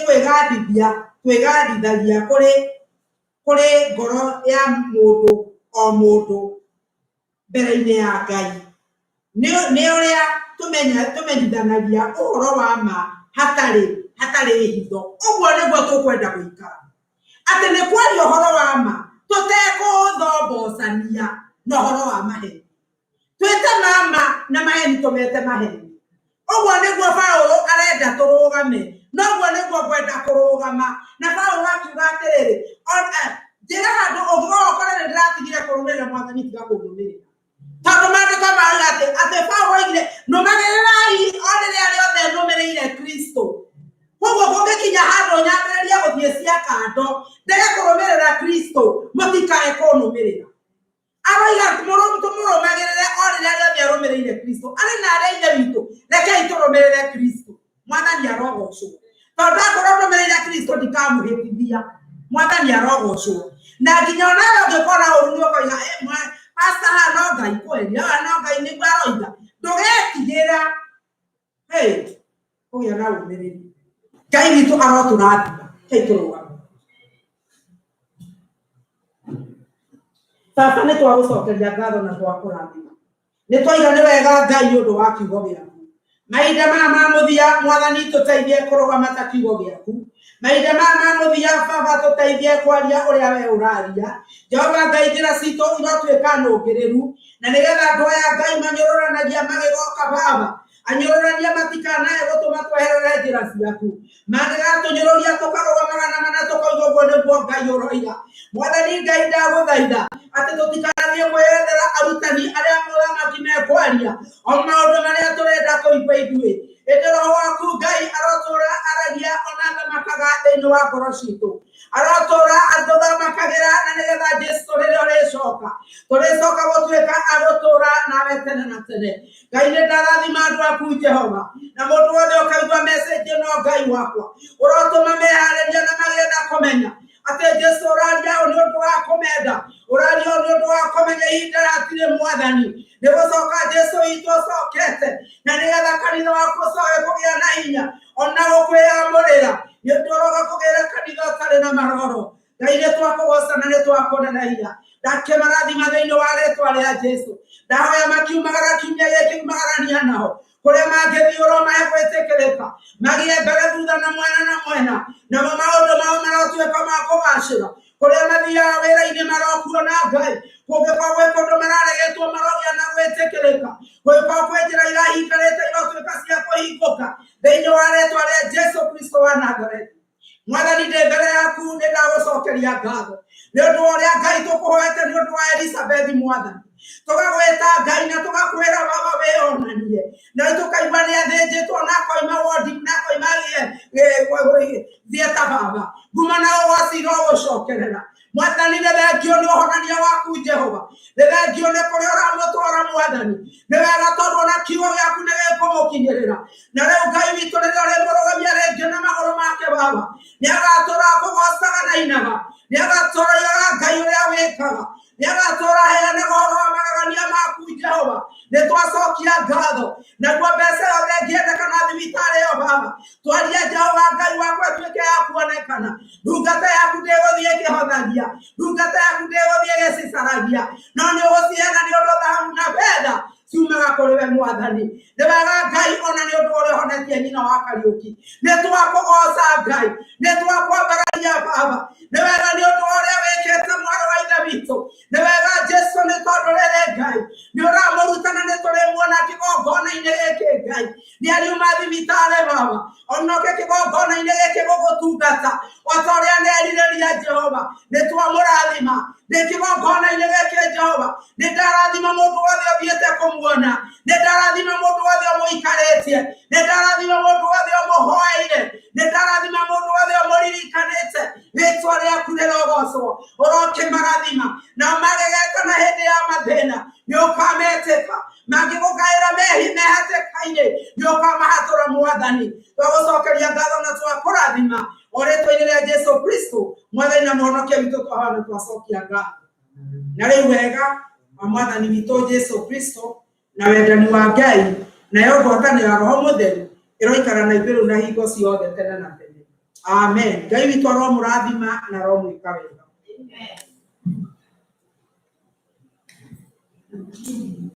kwĩgathithia twĩgathithagia kũrĩ ngoro ya mũndũ o mũndũ mbere-inĩ ya Ngai, nĩ ũrĩa tũmenyithanagia ũhoro wa ma hatarĩ hitho. Ũguo nĩguo tũkwenda gũikara, atĩ nĩ kwaria ũhoro wa ma tũtekũũthombocania na ũhoro wa maheni, twĩte mama na maheni tũmete maheni. Ũguo nĩguo Paũlũ arenda tũrũgame, noguo nĩguo ngwenda kũrũgama. Na Paũlũ akiuga atĩrĩrĩ, njĩra handũ ũngĩgoka ũkore nĩ ndĩratigire kũrũmĩrĩra Mwathani, tiga kũnũmĩrĩra, tondũ maandĩko marauga atĩ Paũlũ oigire nũmagĩrĩrai o rĩrĩa rĩothe nũmĩrĩire Kristo. Koguo kũngĩkinya handũ nyambĩrĩrie gũthiĩ cia kando ndege kũrũmĩrĩra Kristo, mũtikae kũnũmĩrĩra. Aroiga tũmũrũmagĩrĩre o rĩrĩa rĩothe arũmĩrĩire Kristo. Arĩ na arĩa ithe witũ, rekei tũrũmĩrĩre Kristo. Mwathani arogocwo, tondũ akorwo nũmĩrĩire Kristo ndikamũhĩtithia. Mwathani arogocwo. Na nginya onawe ũngĩkora ũru nĩ ũkoiga, pastor haha no Ngai kweli, haha no Ngai nĩguo aroiga. Ndũgetigĩra, hey, kũgĩa na ũmĩrĩru. Ngai witũ arotũrathima. Rekei tũrũgame. Baba, nĩ twagũcokeria ngatho na twakũrathima. Nĩ twaiga nĩ wega Ngai nĩ ũndũ wa kiugo gĩaku. Mahinda maya ma mũthia, Mwathani, tũteithie kũrũgama ta kiugo gĩaku. Mahinda maya ma mũthia, Baba, tũteithie kwaria ũrĩa we ũraria. Jehova Ngai, njĩra citũ irotuĩka nũngĩrĩru, na nĩgetha andũ aya Ngai manyũrũranagia magĩgoka, Baba, anyũrũrania matikanae gũtũma tweherere njĩra ciaku. Mangĩgatũnyũrũria tũkarũgamaga na mana tũkoiga ũguo nĩguo Ngai ũroiga. Mwathani Ngai, ndagũthaitha atĩ tũtikanathiĩ kwĩyethera arutani arĩa mũthamaki mekwaria o maũndũ marĩa tũrenda kũigua ithuĩ, ĩndĩ Roho waku Ngai arotũra aragia ona thamakaga thĩinĩ wa ngoro citũ, arotũra atũthamakagĩra, na nĩgetha Jesu rĩrĩa ũrĩcoka tũrĩcoka gũtuĩka agũtũra nawe tene na tene. Ngai, nĩ ndarathima andũ aku Jehova, na mũndũ wothe ũkaigua message ĩno, Ngai wakwa, ũrotũma meharĩria na magĩe na kũmenya atĩ Jesu ũraria ũũ nĩ ũndũ wa kũmenda, ũraria ũũ nĩ ũndũ wa kũmenya ihinda rĩatirĩ. Mwathani, nĩ gũcoka Jesu witũ ũcokete, na nĩgetha kanitha waku ũcoke kũgĩa na hinya ona gũkwĩyamũrĩra, nĩ ũndũ ũroka kũgĩra kanitha ũtarĩ na maroro. Ngai, nĩ twakũgoca na nĩ twakũneneria. Ndakĩmarathima thĩinĩ wa rĩtwa rĩa Jesu. Ndahoya makiumagara kiumia gĩkĩ, umagarania nao kũrĩa mangĩthiĩ, ũromahe gwĩtĩkĩrĩka, magĩe mbere, thutha na mwena na mwena, namo maũndũ mao marotuĩka ma kũgacĩra. Kũrĩa mathiaga wĩra-inĩ marokuona Ngai. Kũngĩkorwo gwĩ kũndũ mararegetwo, marogĩa na gwĩtĩkĩrĩka. Kũngĩkorwo kwĩ njĩra irahingarĩte, irotuĩka cia kũhingũka thĩinĩ wa rĩtwa rĩa Jesu Kristo wa Nazarethi. Mwathani, ndĩ mbere yaku, nĩ ndagũcokeria ngatho nĩ ũndũ wa ũrĩa Ngai tũkũhoete nĩ ũndũ wa Elizabeth. Mwathani, tũgagwĩta Ngai na tũgakwĩra, Baba, wĩonanie, na tũkaigua nĩ athĩnjĩtwo na akoima wondi na akoima thieta. Baba, nguma na ũgoci irogũcokerera. Mwathani, nĩ thengio nĩ ũhonania waku. Jehova, nĩ thengio nĩ kũrĩa ũramũtwara. Mwathani, nĩ wega tondũ ona kiugo gĩaku nĩ gĩkũmũkinyĩrĩra. Na rĩu Ngai witũ, rĩrĩa ũrĩmũrũgamia rĩngĩ na magũrũ make, Baba, nĩ agatũra kũgocaga na inaga, nĩ agatũra igaga Ngai ũrĩa wĩkaga, nĩ agatũra heanaga ũhoro wa magegania maku. Jehova, nĩ twacokia ngatho. Naguo mbeca yothe ĩngĩendekana thibitarĩ ĩyo, Baba, twaria, Jehova Ngai wakwa, ĩtuĩke ya kuonekana. Ndungata yaku ndĩgũthiĩ ĩkĩhothagia, ndungata yaku ndĩgũthiĩ ĩgĩcicaragia, no nĩ ũgũciheana, nĩ ũndũ thahabu na betha ciumaga kũrĩ we. Mwathani, nĩ wega Ngai, ona nĩ ũndũ ũrĩa ũhonetie nyina wa Kariũki. Nĩ twakũgoca Ngai, nĩ twakwambararia Baba. Nĩ wega nĩ ũndũ wa ũrĩa wĩkĩte mwarĩ wa ithe witũ. Nĩ wega Jesu, nĩ tondũ rĩrĩ Ngai nĩ ũramũrutana, nĩ tũrĩmuona kĩgongona-inĩ gĩkĩ. Ngai nĩ ariuma thibitarĩ, Baba, onoke kĩgongona-inĩ gĩkĩ gũgũtungata o ta ũrĩa nerirĩria. Jehova, nĩ twamũrathima ndĩ kĩgongona-inĩ gĩkĩ. Jehova, nĩ ndarathima mũndũ wothe ũthiĩte kũmuona, nĩ ndarathima mũndũ wothe ũmũikarĩtie, nĩ ndarathima mũndũ wothe ũmũhoeire, nĩ ndarathima mũndũ wothe ũmũririkanĩte. Rĩtwa rĩaku rĩrogocwo. Ũrokĩmarathima nao magegeta na hĩndĩ ya mathĩna nĩ ũkametĩka. Mangĩgũkaĩra mehi mehatĩka-inĩ, nĩ ũkamahatũra Mwathani. Twagũcokeria ngatho na twakũrathima o rĩtwa-inĩ rĩa Jesu Kristo, Mwathani na Mũhonokia witũ, twahoya na twacokia ngatho. Na rĩu wega wa Mwathani witũ Jesu Kristo na wendani wa Ngai nayo ngwatanĩro ya Roho Mũtheru ĩroikara na ithuĩ rĩu na hingo ciothe tene na tene. Amen. Ngai witũ aromũrathima na aromwĩka wega.